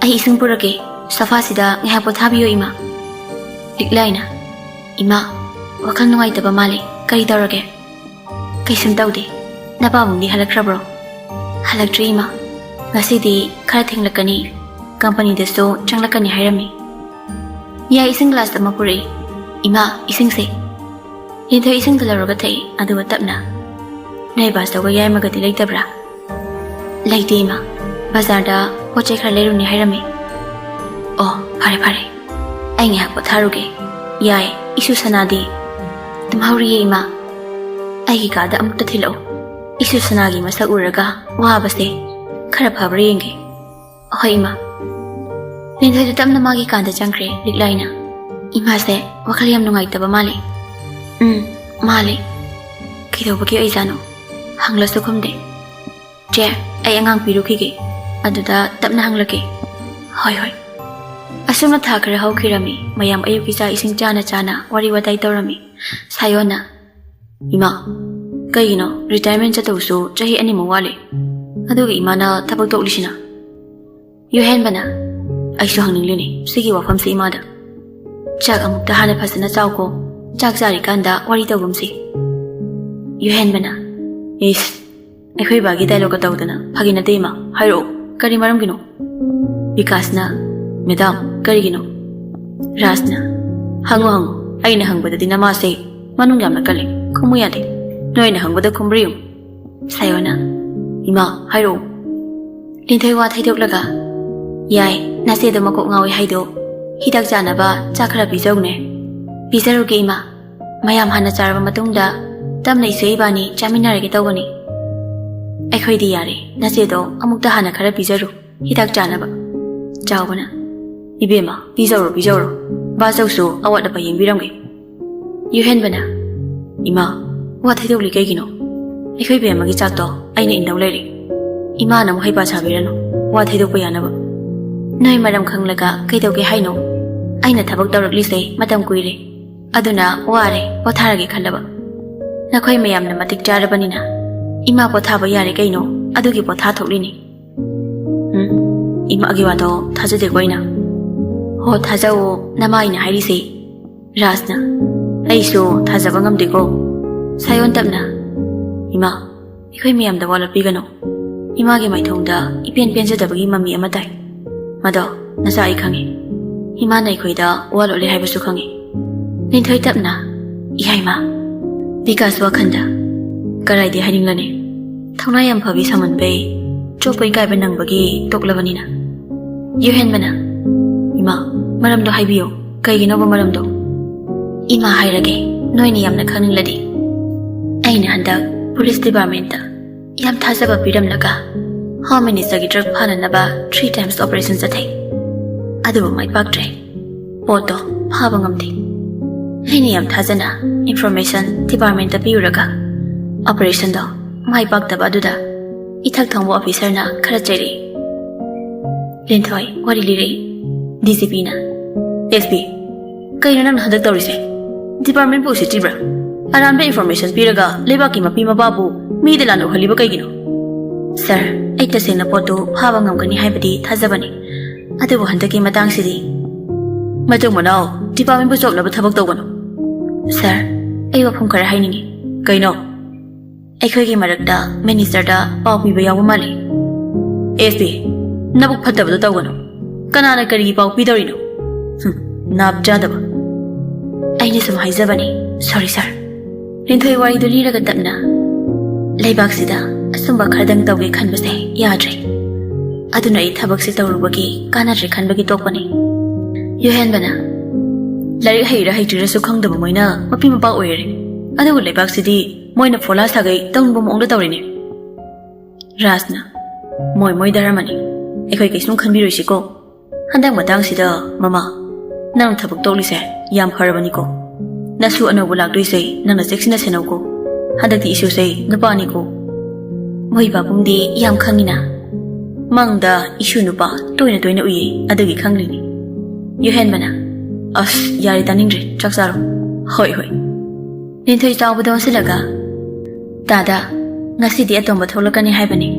ꯑꯩ ꯏꯁꯤꯡ ꯄꯨꯔꯛꯀꯦ, ꯁꯣꯐꯥꯁꯤꯗ ꯉꯥꯏꯍꯥꯛ ꯄꯣꯊꯥꯕꯤꯌꯣ ꯏꯃꯥ꯫" ꯂꯤꯛꯂꯥꯏꯅ, "ꯏꯃꯥ, ꯋꯥꯈꯜ ꯅꯨꯡꯉꯥꯏꯇꯕ ꯃꯥꯜꯂꯦ, ꯀꯔꯤ ꯇꯧꯔꯒꯦ?" "ꯀꯩꯁꯨꯝ ꯇꯧꯗꯦ꯫ ꯅꯄꯥꯕꯨꯡꯗꯤ ꯍꯜꯂꯛꯈ꯭ꯔꯕ꯭ꯔꯣ?" "ꯍꯜꯂꯛꯇ꯭ꯔꯤ ꯏꯃꯥ꯫ ꯉꯁꯤꯗꯤ ꯈꯔ ꯊꯦꯡꯂꯛꯀꯅꯤ, ꯀꯝꯄꯅꯤꯗꯁꯨ ꯆꯪꯂꯛꯀꯅꯤ ꯍꯥꯏꯔꯝꯃꯤ꯫" ꯌꯥꯏ ꯏꯁꯤꯡ ꯒ꯭ꯂꯥꯁ ꯑꯃ ꯄꯨꯔꯛꯏ꯫ "ꯏꯃꯥ, ꯏꯁꯤꯡꯁꯦ꯫" ꯂꯤꯟꯊꯣꯏ ꯏꯁꯤꯡꯗꯣ ꯂꯧꯔꯒ ꯊꯛꯏ, ꯑꯗꯨꯒ ꯇꯞꯅ, "ꯅꯣꯏ ꯕꯥꯆꯧꯒ ꯌꯥꯏꯃꯒꯗꯤ ꯂꯩꯇꯕ꯭ꯔꯥ?" "ꯂꯩꯇꯦ ꯏꯃꯥ, ꯕꯖꯥꯔꯗ ꯄꯣꯠ ꯆꯩ ꯈꯔ ꯂꯩꯔꯨꯅꯤ ꯍꯥꯏꯔꯝꯃꯤ꯫" "ꯑꯣ, ꯐꯔꯦ ꯐꯔꯦ, ꯑꯩ ꯉꯥꯏꯍꯥꯛ ꯄꯣꯊꯥꯔꯨꯒꯦ꯫ ꯌꯥꯏ, ꯏꯁꯨ ꯁꯅꯥꯗꯤ?" "ꯇꯨꯝꯍꯧꯔꯤꯌꯦ ꯏꯃꯥ꯫ ꯑꯩꯒꯤ ꯀꯥꯗ ꯑꯃꯨꯛꯇ ꯊꯤꯜꯂꯛꯑꯣ, ꯏꯁꯨ ꯁꯅꯥꯒꯤ ꯃꯁꯛ ꯎꯔꯒ ꯋꯥꯕꯁꯦ ꯈꯔ ꯐꯕ꯭ꯔꯥ ꯌꯦꯡꯒꯦ꯫" "ꯍꯣꯏ ꯏꯃꯥ꯫" ꯂꯤꯟꯊꯣꯏꯗꯨ ꯇꯞꯅ ꯃꯥꯒꯤ ꯀꯥꯗ ꯆꯪꯈ꯭ꯔꯦ꯫ ꯂꯤꯛꯂꯥꯏꯅ, "ꯏꯃꯥꯁꯦ ꯋꯥꯈꯜ ꯌꯥꯝ ꯅꯨꯡꯉꯥꯏꯇꯕ ꯃꯥꯜꯂꯦ꯫" "ꯎꯝ, ꯃꯥꯜꯂꯦ꯫ ꯀꯩꯗꯧꯕꯒꯤ ꯑꯣꯏꯖꯥꯠꯅꯣ? ꯍꯪꯂꯁꯨ ꯈꯨꯝꯗꯦ꯫ ꯆꯦ, ꯑꯩ ꯑꯉꯥꯡ ꯄꯤꯔꯨꯈꯤꯒꯦ, ꯑꯗꯨꯗ ꯇꯞꯅ ꯍꯪꯂꯛꯀꯦ꯫" "ꯍꯣꯏ ꯍꯣꯏ꯫" ꯑꯁꯨꯝꯅ ꯊꯥ ꯈꯔ ꯍꯧꯈꯤꯔꯝꯃꯤ꯫ ꯃꯌꯥꯝ ꯑꯌꯨꯛꯀꯤ ꯆꯥꯛ ꯏꯁꯤꯡ ꯆꯥꯅ ꯆꯥꯅ ꯋꯥꯔꯤ ꯋꯥꯇꯥꯏ ꯇꯧꯔꯝꯃꯤ꯫ ꯁꯥꯌꯣꯟꯅ, "ꯏꯃꯥ, ꯀꯩꯒꯤꯅꯣ ꯔꯤꯇꯥꯌꯔꯃꯦꯟ ꯆꯠꯇꯧꯕꯁꯨ ꯆꯍꯤ ꯑꯅꯤꯃꯨꯛ ꯋꯥꯠꯂꯤ? ꯑꯗꯨꯒ ꯏꯃꯥꯅ ꯊꯕꯛ ꯇꯣꯛꯂꯤꯁꯤꯅ?" ꯌꯨꯍꯦꯟꯕꯅ, "ꯑꯩꯁꯨ ꯍꯪꯅꯤꯡꯂꯤꯅꯦ ꯁꯤꯒꯤ ꯋꯥꯐꯝꯁꯦ ꯏꯃꯥꯗ꯫ ꯆꯥꯛ ꯑꯃꯨꯛꯇ ꯍꯥꯟꯅ ꯐꯖꯅ ꯆꯥꯎꯀꯣ, ꯆꯥꯛ ꯆꯥꯔꯤꯀꯥꯟꯗ ꯋꯥꯔꯤ ꯇꯧꯒꯨꯝꯁꯤ꯫" ꯌꯨꯍꯦꯟꯕꯅ, "ꯏꯁ, ꯑꯩꯈꯣꯏ ꯕꯥꯒꯤ ꯗꯥꯏꯂꯣꯒꯀ ꯇꯧꯗꯅ꯫ ꯐꯥꯒꯤ ꯅꯠꯇꯦ ꯏꯃꯥ, ꯍꯥꯏꯔꯛꯑꯣ, ꯀꯔꯤ ꯃꯔꯝꯒꯤꯅꯣ?" ꯕꯤꯀꯥꯁꯅ, "ꯃꯦꯗꯥꯝ, ꯀꯔꯤꯒꯤꯅꯣ?" ꯔꯥꯖꯅ, "ꯍꯪꯉꯣ ꯍꯪꯉꯣ, ꯑꯩꯅ ꯍꯪꯕꯗꯗꯤ ꯅꯃꯥꯁꯦ ꯃꯅꯨꯡ ꯌꯥꯝꯅ ꯀꯜꯂꯤ, ꯈꯨꯝꯃꯨ ꯌꯥꯗꯦ꯫ ꯅꯣꯏꯅ ꯍꯪꯕꯗ ꯈꯨꯝꯕ꯭ꯔꯥ ꯌꯦꯡꯉꯨ꯫" ꯁꯥꯌꯣꯟꯅ, "ꯏꯃꯥ, ꯍꯥꯏꯔꯛꯑꯣ꯫" ꯂꯤꯟꯊꯣꯏ ꯋꯥ ꯊꯩꯗꯣꯛꯂꯒ, "ꯌꯥꯏ, ꯅꯆꯦꯗꯣ ꯃꯀꯣꯛ ꯉꯥꯎꯏ ꯍꯥꯏꯗꯣ, ꯍꯤꯗꯥꯛ ꯆꯥꯅꯕ ꯆꯥꯛ ꯈꯔ ꯄꯤꯖꯧꯅꯦ꯫" "ꯄꯤꯖꯔꯨꯒꯦ ꯏꯃꯥ꯫ ꯃꯌꯥꯝ ꯍꯥꯟꯅ ꯆꯥꯔꯕ ꯃꯇꯨꯡꯗ ꯇꯞꯅ ꯏꯆꯦ ꯏꯕꯥꯅꯤ ꯆꯥꯃꯤꯟꯅꯔꯒꯦ ꯇꯧꯕꯅꯤ꯫" "ꯑꯩꯈꯣꯏꯗꯤ ꯌꯥꯔꯦ, ꯅꯆꯦꯗꯣ ꯑꯃꯨꯛꯇ ꯍꯥꯟꯅ ꯈꯔ ꯄꯤꯖꯔꯨ, ꯍꯤꯗꯥꯛ ꯆꯥꯅꯕ꯫" ꯆꯥꯎꯕꯅ, "ꯏꯕꯦꯝꯃ, ꯄꯤꯖꯧꯔꯣ, ꯄꯤꯖꯧꯔꯣ꯫ ꯕꯥꯆꯧꯁꯨ ꯑꯋꯥꯠ ꯑꯄꯥ ꯌꯦꯡꯕꯤꯔꯝꯒꯦ꯫" ꯌꯨꯍꯦꯟꯕꯅ, "ꯏꯃꯥ, ꯋꯥ ꯊꯩꯗꯣꯛꯂꯤ ꯀꯩꯒꯤꯅꯣ? ꯑꯩꯈꯣꯏ ꯕꯦꯝꯃꯒꯤ ꯆꯥꯛꯇꯣ ꯑꯩꯅ ꯏꯟꯗꯧ ꯂꯩꯔꯦ꯫" ꯏꯃꯥꯅ ꯑꯃꯨꯛ ꯍꯩꯄꯥ ꯁꯥꯕꯤꯔꯅꯨ, ꯋꯥ ꯊꯩꯗꯣꯛꯄ ꯌꯥꯅꯕ꯫ ꯅꯣꯏ ꯃꯔꯝ ꯈꯪꯂꯒ ꯀꯩꯗꯧꯒꯦ ꯍꯥꯏꯅꯣ? ꯑꯩꯅ ꯊꯕꯛ ꯇꯧꯔꯛꯂꯤꯁꯦ ꯃꯇꯝ ꯀꯨꯏꯔꯦ, ꯑꯗꯨꯅ ꯋꯥꯔꯦ, ꯄꯣꯊꯥꯔꯒꯦ ꯈꯜꯂꯕ꯫ ꯅꯈꯣꯏ ꯃꯌꯥꯝꯅ ꯃꯇꯤꯛ ꯆꯥꯔꯕꯅꯤꯅ ꯏꯃꯥ ꯄꯣꯊꯥꯕ ꯌꯥꯔꯦ ꯀꯩꯅꯣ, ꯑꯗꯨꯒꯤ ꯄꯣꯊꯥ ꯊꯣꯛꯂꯤꯅꯤ꯫ ꯎꯝ, ꯏꯃꯥꯒꯤ ꯋꯥꯗꯣ ꯊꯥꯖꯗꯦꯀꯣ ꯑꯩꯅ꯫ ꯍꯣ, ꯊꯥꯖꯧꯋꯣ, ꯅꯃꯥꯏꯅ ꯍꯥꯏꯔꯤꯁꯦ꯫ ꯔꯥꯖꯅ, ꯑꯩꯁꯨ ꯊꯥꯖꯕ ꯉꯝꯗꯦꯀꯣ꯫ ꯁꯥꯌꯣꯟ ꯇꯞꯅ, ꯏꯃꯥ, ꯑꯩꯈꯣꯏ ꯃꯌꯥꯝꯗ ꯋꯥ ꯂꯣꯠꯄꯤꯒꯅꯨ꯫ ꯏꯃꯥꯒꯤ ꯃꯥꯏꯊꯣꯡꯗ ꯏꯄꯦꯟ ꯄꯦꯟꯖꯗꯕꯒꯤ ꯃꯃꯤ ꯑꯃ ꯇꯥꯏ꯫ ꯃꯗꯣ ꯅꯆꯥ ꯑꯩ ꯈꯪꯉꯤ꯫ ꯏꯃꯥꯅ ꯑꯩꯈꯣꯏꯗ ꯋꯥ ꯂꯣꯠꯂꯦ ꯍꯥꯏꯕꯁꯨ ꯈꯪꯉꯤ꯫ ꯂꯤꯟꯊꯣꯏ ꯇꯞꯅ, ꯏꯍꯥ ꯏꯃꯥ, ꯕꯤꯀꯥꯁ ꯋꯥꯈꯟꯗ, ꯀꯔꯥꯏꯗꯤ ꯍꯥꯏꯅꯤꯡꯂꯅꯤ? ꯊꯧꯅꯥ ꯌꯥꯝ ꯐꯕꯤ ꯁꯥꯃꯟꯕꯩ ꯆꯣꯞꯄ ꯏꯀꯥꯏꯕ ꯅꯪꯕꯒꯤ ꯇꯣꯛꯂꯕꯅꯤꯅ꯫ ꯌꯨꯍꯦꯟꯕꯅ, ꯏꯃꯥ, ꯃꯔꯝꯗꯣ ꯍꯥꯏꯕꯤꯌꯨ, ꯀꯩꯒꯤꯅꯣꯕ ꯃꯔꯝꯗꯣ? ꯏꯃꯥ ꯍꯥꯏꯔꯒꯦ, ꯅꯣꯏꯅ ꯌꯥꯝꯅ ꯈꯪꯅꯤꯡꯂꯗꯤ꯫ ꯑꯩꯅ ꯍꯟꯗꯛ ꯄꯨꯂꯤꯁ ꯗꯤꯄꯥꯔꯠꯃꯦꯟꯇ ꯌꯥꯝ ꯊꯥꯖꯕ ꯄꯤꯔꯝꯂꯒ ꯍꯣꯝ ꯃꯤꯅꯤꯁꯇꯔꯒꯤ ꯗ꯭ꯔꯒ ꯐꯥꯅꯅꯕ ꯊ꯭ꯔꯤ ꯇꯥꯏꯝꯁ ꯑꯣꯄꯔꯦꯁꯟ ꯆꯠꯊꯩ, ꯑꯗꯨꯕꯨ ꯃꯥꯏ ꯄꯥꯛꯇ꯭ꯔꯦ꯫ ꯄꯣꯠꯇꯣ ꯐꯥꯕ ꯉꯝꯗꯦ꯫ ꯑꯩꯅ ꯌꯥꯝ ꯊꯥꯖꯅ ꯏꯟꯐꯣꯔꯃꯦꯁꯟ ꯗꯤꯄꯥꯔꯠꯃꯦꯟꯇ ꯄꯤꯔꯨꯔꯒ ꯑꯣꯄꯔꯦꯁꯟꯗꯣ ꯃꯥꯏ ꯄꯥꯛꯇꯕ ꯑꯗꯨꯗ ꯏꯊꯛ ꯊꯣꯡꯕ ꯑꯣꯐꯤꯁꯔꯅ ꯈꯔ ꯆꯩꯔꯛꯏ꯫ ꯂꯤꯟꯊꯣꯏ ꯋꯥꯔꯤ ꯂꯤꯔꯛꯏ꯫ ꯗꯤꯁꯤꯄꯤꯅ, ꯑꯦꯁ ꯄꯤ, ꯀꯩꯅꯣ ꯅꯪꯅ ꯍꯟꯗꯛ ꯇꯧꯔꯤꯁꯦ? ꯗꯤꯄꯥꯔꯠꯃꯦꯟꯕꯨ ꯎꯁꯤꯠꯇ꯭ꯔꯤꯕ꯭ꯔꯥ? ꯑꯔꯥꯟꯕ ꯏꯟꯐꯣꯔꯃꯦꯁꯟ ꯄꯤꯔꯒ ꯂꯩꯕꯥꯛꯀꯤ ꯃꯄꯤ ꯃꯄꯥꯕꯨ ꯃꯤꯗ ꯂꯥꯟꯅ ꯎꯍꯜꯂꯤꯕ ꯀꯩꯒꯤꯅꯣ? ꯁꯥꯔ, ꯑꯩ ꯇꯁꯦꯡꯅ ꯄꯣꯠꯇꯨ ꯐꯥꯕ ꯉꯝꯒꯅꯤ ꯍꯥꯏꯕꯗꯤ ꯊꯥꯖꯕꯅꯤ, ꯑꯗꯨꯕꯨ ꯍꯟꯗꯛꯀꯤ ꯃꯇꯥꯡꯁꯤꯗꯤ ꯃꯇꯨꯡ ꯃꯅꯥꯎ ꯗꯤꯄꯥꯔꯠꯃꯦꯟꯕꯨ ꯆꯣꯞꯅꯕ ꯊꯕꯛ ꯇꯧꯒꯅꯨ꯫ ꯁꯥꯔ, ꯑꯩ ꯋꯥꯐꯝ ꯈꯔ ꯍꯥꯏꯅꯤꯡꯉꯤ꯫ ꯀꯩꯅꯣ? ꯑꯩꯈꯣꯏꯒꯤ ꯃꯔꯛꯇ ꯃꯤꯅꯤꯁꯇꯔꯗ ꯄꯥꯎ ꯄꯤꯕ ꯌꯥꯎꯕ ꯃꯥꯜꯂꯤ꯫ ꯑꯦꯁ ꯄꯤ, ꯅꯕꯨꯛ ꯐꯠꯇꯕꯗꯣ ꯇꯧꯒꯅꯨ꯫ ꯀꯅꯥꯅ ꯀꯔꯤꯒꯤ ꯄꯥꯎ ꯄꯤꯗꯧꯔꯤꯅꯣ? ꯍꯨꯝ, ꯅꯥꯞ ꯆꯥꯗꯕ꯫ ꯑꯩꯅ ꯁꯨꯝ ꯍꯥꯏꯖꯕꯅꯤ꯫ ꯁꯣꯔꯤ ꯁꯥꯔ꯫ ꯂꯤꯟꯊꯣꯏ ꯋꯥꯔꯤꯗꯨ ꯂꯤꯔꯒ ꯇꯞꯅ, ꯂꯩꯕꯥꯛꯁꯤꯗ ꯑꯆꯨꯝꯕ ꯈꯔꯗꯪ ꯇꯧꯒꯦ ꯈꯟꯕꯁꯦ ꯌꯥꯗ꯭ꯔꯦ, ꯑꯗꯨꯅ ꯑꯩ ꯊꯕꯛꯁꯦ ꯇꯧꯔꯨꯕꯒꯤ ꯀꯥꯟꯅꯗ꯭ꯔꯦ ꯈꯟꯕꯒꯤ ꯇꯣꯛꯄꯅꯤ꯫ ꯌꯨꯍꯦꯟꯕꯅ, ꯂꯥꯏꯔꯤꯛ ꯍꯩꯔ ꯍꯩꯇ꯭ꯔꯤꯔꯁꯨ ꯈꯪꯗꯕ ꯃꯣꯏꯅ ꯃꯄꯤ ꯃꯄꯥ ꯑꯣꯏꯔꯦ, ꯑꯗꯨꯕꯨ ꯂꯩꯕꯥꯛꯁꯤꯗꯤ ꯃꯣꯏꯅ ꯐꯣꯂꯥ ꯁꯥꯒꯩ ꯇꯧꯅꯤꯡꯕ ꯃꯑꯣꯡꯗ ꯇꯧꯔꯤꯅꯦ꯫ ꯔꯥꯖꯅ, ꯃꯣꯏ ꯃꯣꯏ ꯙꯔꯃꯅꯤ, ꯑꯩꯈꯣꯏ ꯀꯩꯁꯨꯝ ꯈꯟꯕꯤꯔꯣꯏꯁꯤꯀꯣ꯫ ꯍꯟꯗꯛ ꯃꯇꯥꯡꯁꯤꯗ, ꯃꯃꯥ, ꯅꯪ ꯊꯕꯛ ꯇꯣꯛꯂꯤꯁꯦ ꯌꯥꯝ ꯐꯔꯕꯅꯤꯀꯣ꯫ ꯅꯁꯨ ꯑꯅꯧꯕ ꯂꯥꯛꯇꯣꯏꯁꯦ ꯅꯪꯅ ꯆꯦꯛꯁꯤꯟꯅ ꯁꯦꯟꯅꯧꯀꯣ꯫ ꯍꯟꯗꯛꯇꯤ ꯏꯁꯨꯁꯦ ꯅꯨꯄꯥꯅꯤꯀꯣ꯫ ꯃꯣꯏ ꯄꯥꯕꯨꯡꯗꯤ ꯌꯥꯝ ꯈꯪꯉꯤꯅ꯫ ꯃꯪꯗ ꯏꯁꯨ ꯅꯨꯄꯥ ꯇꯣꯏꯅ ꯇꯣꯏꯅ ꯎꯏꯌꯦ, ꯑꯗꯨꯒꯤ ꯈꯪꯂꯤꯅꯤ꯫ ꯌꯨꯍꯦꯟꯕꯅ, "ꯑꯁ, ꯌꯥꯔꯦ, ꯇꯥꯅꯤꯡꯗ꯭ꯔꯦ, ꯆꯥꯛ ꯆꯥꯔꯣ꯫" "ꯍꯣꯏ, ꯍꯣꯏ꯫" ꯂꯤꯟꯊꯣꯏ ꯆꯥꯎꯕꯗ ꯑꯣꯟꯁꯤꯜꯂꯒ, "ꯇꯥꯗ, ꯉꯁꯤꯗꯤ ꯑꯇꯣꯝꯕ ꯊꯣꯛꯂꯛꯀꯅꯤ ꯍꯥꯏꯕꯅꯤ꯫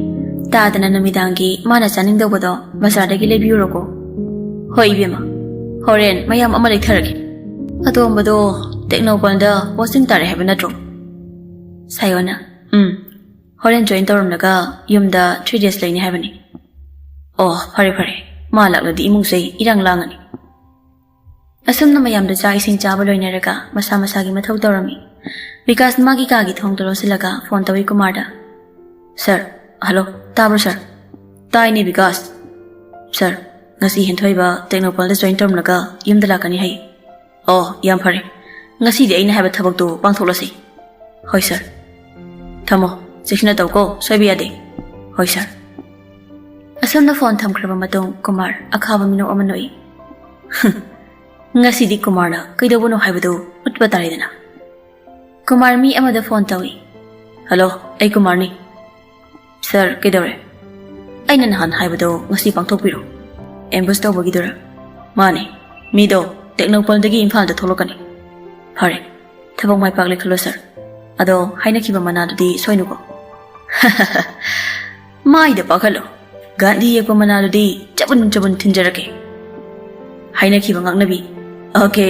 ꯇꯥꯗꯅ ꯅꯨꯃꯤꯗꯥꯡꯒꯤ ꯃꯥꯅ ꯆꯥꯅꯤꯡꯗꯧꯕꯗꯣ ꯕꯖꯥꯔꯗꯒꯤ ꯂꯩꯕꯤꯔꯨꯔꯣꯀꯣ꯫" "ꯍꯣꯏ, ꯏꯕꯦꯝꯃ, ꯍꯣꯔꯦꯟ ꯃꯌꯥꯝ ꯑꯃ ꯂꯩꯊꯔꯒꯦ꯫" "ꯑꯇꯣꯝꯕꯗꯣ ꯇꯦꯛꯅꯧꯄꯜꯗ ꯄꯣꯁꯇꯤꯡ ꯇꯥꯔꯦ ꯍꯥꯏꯕ ꯅꯠꯇ꯭ꯔꯣ?" ꯁꯥꯌꯣꯅ, "ꯎꯝ, ꯍꯣꯔꯦꯟ ꯖꯣꯏꯟ ꯇꯧꯔꯝꯂꯒ ꯌꯨꯝꯗ ꯊ꯭ꯔꯤ ꯗꯦꯖ ꯂꯩꯅꯤ ꯍꯥꯏꯕꯅꯤ꯫" "ꯑꯣ, ꯐꯔꯦ ꯐꯔꯦ, ꯃꯥ ꯂꯥꯛꯂꯗꯤ ꯏꯃꯨꯡꯁꯦ ꯏꯔꯥꯡ ꯂꯥꯡꯉꯅꯤ꯫" ꯑꯁꯨꯝꯅ ꯃꯌꯥꯝꯗ ꯆꯥꯛ ꯏꯁꯤꯡ ꯆꯥꯕ ꯂꯣꯏꯅꯔꯒ ꯃꯁꯥ ꯃꯁꯥꯒꯤ ꯃꯊꯧ ꯇꯧꯔꯝꯃꯤ꯫ ꯕꯤꯀꯥꯁ ꯃꯥꯒꯤ ꯀꯥꯒꯤ ꯊꯣꯡꯗꯣ ꯂꯣꯟꯁꯤꯜꯂꯒ ꯐꯣꯟ ꯇꯧꯏ ꯀꯨꯃꯥꯔꯗ꯫ "ꯁꯔ, ꯍꯜꯂꯣ, ꯇꯥꯕ꯭ꯔꯣ ꯁꯔ?" "ꯇꯥꯏꯅꯦ ꯕꯤꯀꯥꯁ꯫" "ꯁꯔ, ꯉꯁꯤ ꯍꯦꯟꯊꯣꯏꯕ ꯇꯦꯛꯅꯧꯄꯜꯗ ꯖꯣꯏꯟ ꯇꯧꯔꯝꯂꯒ ꯌꯨꯝꯗ ꯂꯥꯛꯀꯅꯤ ꯍꯥꯏ꯫" "ꯑꯣ, ꯌꯥꯝ ꯐꯔꯦ꯫ ꯉꯁꯤꯗꯤ ꯑꯩꯅ ꯍꯥꯏꯕ ꯊꯕꯛꯇꯨ ꯄꯥꯡꯊꯣꯛꯂꯁꯤ꯫" "ꯍꯣꯏ ꯁꯔ꯫" "ꯊꯝꯃꯣ, ꯆꯦꯛꯁꯤꯟꯅ ꯇꯧꯀꯣ, ꯁꯣꯏꯕ ꯌꯥꯗꯦ꯫" "ꯍꯣꯏ ꯁꯔ꯫" ꯑꯁꯨꯝꯅ ꯐꯣꯟ ꯊꯝꯈ꯭ꯔꯕ ꯃꯇꯨꯡ ꯀꯨꯃꯥꯔ ꯑꯈꯥꯕ ꯃꯤꯅꯣꯛ ꯑꯃ ꯅꯣꯛꯏ꯫ "ꯉꯁꯤꯗꯤ ꯀꯨꯃꯥꯔꯅ ꯀꯩꯗꯧꯕꯅꯣ ꯍꯥꯏꯕꯗꯨ ꯎꯠꯄ ꯇꯥꯔꯦꯗꯅ꯫" ꯀꯨꯃꯥꯔ ꯃꯤ ꯑꯃꯗ ꯐꯣꯟ ꯇꯧꯏ꯫ "ꯍꯜꯂꯣ, ꯑꯩ ꯀꯨꯃꯥꯔꯅꯤ꯫" "ꯁꯔ, ꯀꯩꯗꯧꯔꯦ?" "ꯑꯩꯅ ꯅꯍꯥꯟ ꯍꯥꯏꯕꯗꯣ ꯉꯁꯤ ꯄꯥꯡꯊꯣꯛꯄꯤꯔꯣ꯫ ꯑꯦꯝꯕꯨꯁ ꯇꯧꯕꯒꯤꯗꯨꯔ?" "ꯃꯥꯅꯦ, ꯃꯤꯗꯣ ꯇꯦꯛꯅꯧꯄꯜꯗꯒꯤ ꯏꯝꯐꯥꯜꯗ ꯊꯣꯛꯂꯛꯀꯅꯤ꯫" "ꯐꯔꯦ, ꯊꯕꯛ ꯃꯥꯏ ꯄꯥꯛꯂꯦ ꯈꯜꯂꯣ ꯁꯔ꯫ ꯑꯗꯣ ꯍꯥꯏꯅꯈꯤꯕ ꯃꯅꯥꯗꯨꯗꯤ ꯁꯣꯏꯅꯨꯀꯣ꯫" "ꯃꯥꯏꯗ ꯄꯥꯛꯍꯜꯂꯣ, ꯒꯥꯟꯙꯤ ꯌꯦꯛꯄ ꯃꯅꯥꯗꯨꯗꯤ ꯆꯕꯨꯟ ꯆꯕꯨꯟ ꯊꯤꯟꯖꯔꯛꯀꯦ꯫" "ꯍꯥꯏꯅꯈꯤꯕ ꯉꯥꯛꯅꯕꯤ꯫ ꯑꯣꯀꯦ꯫"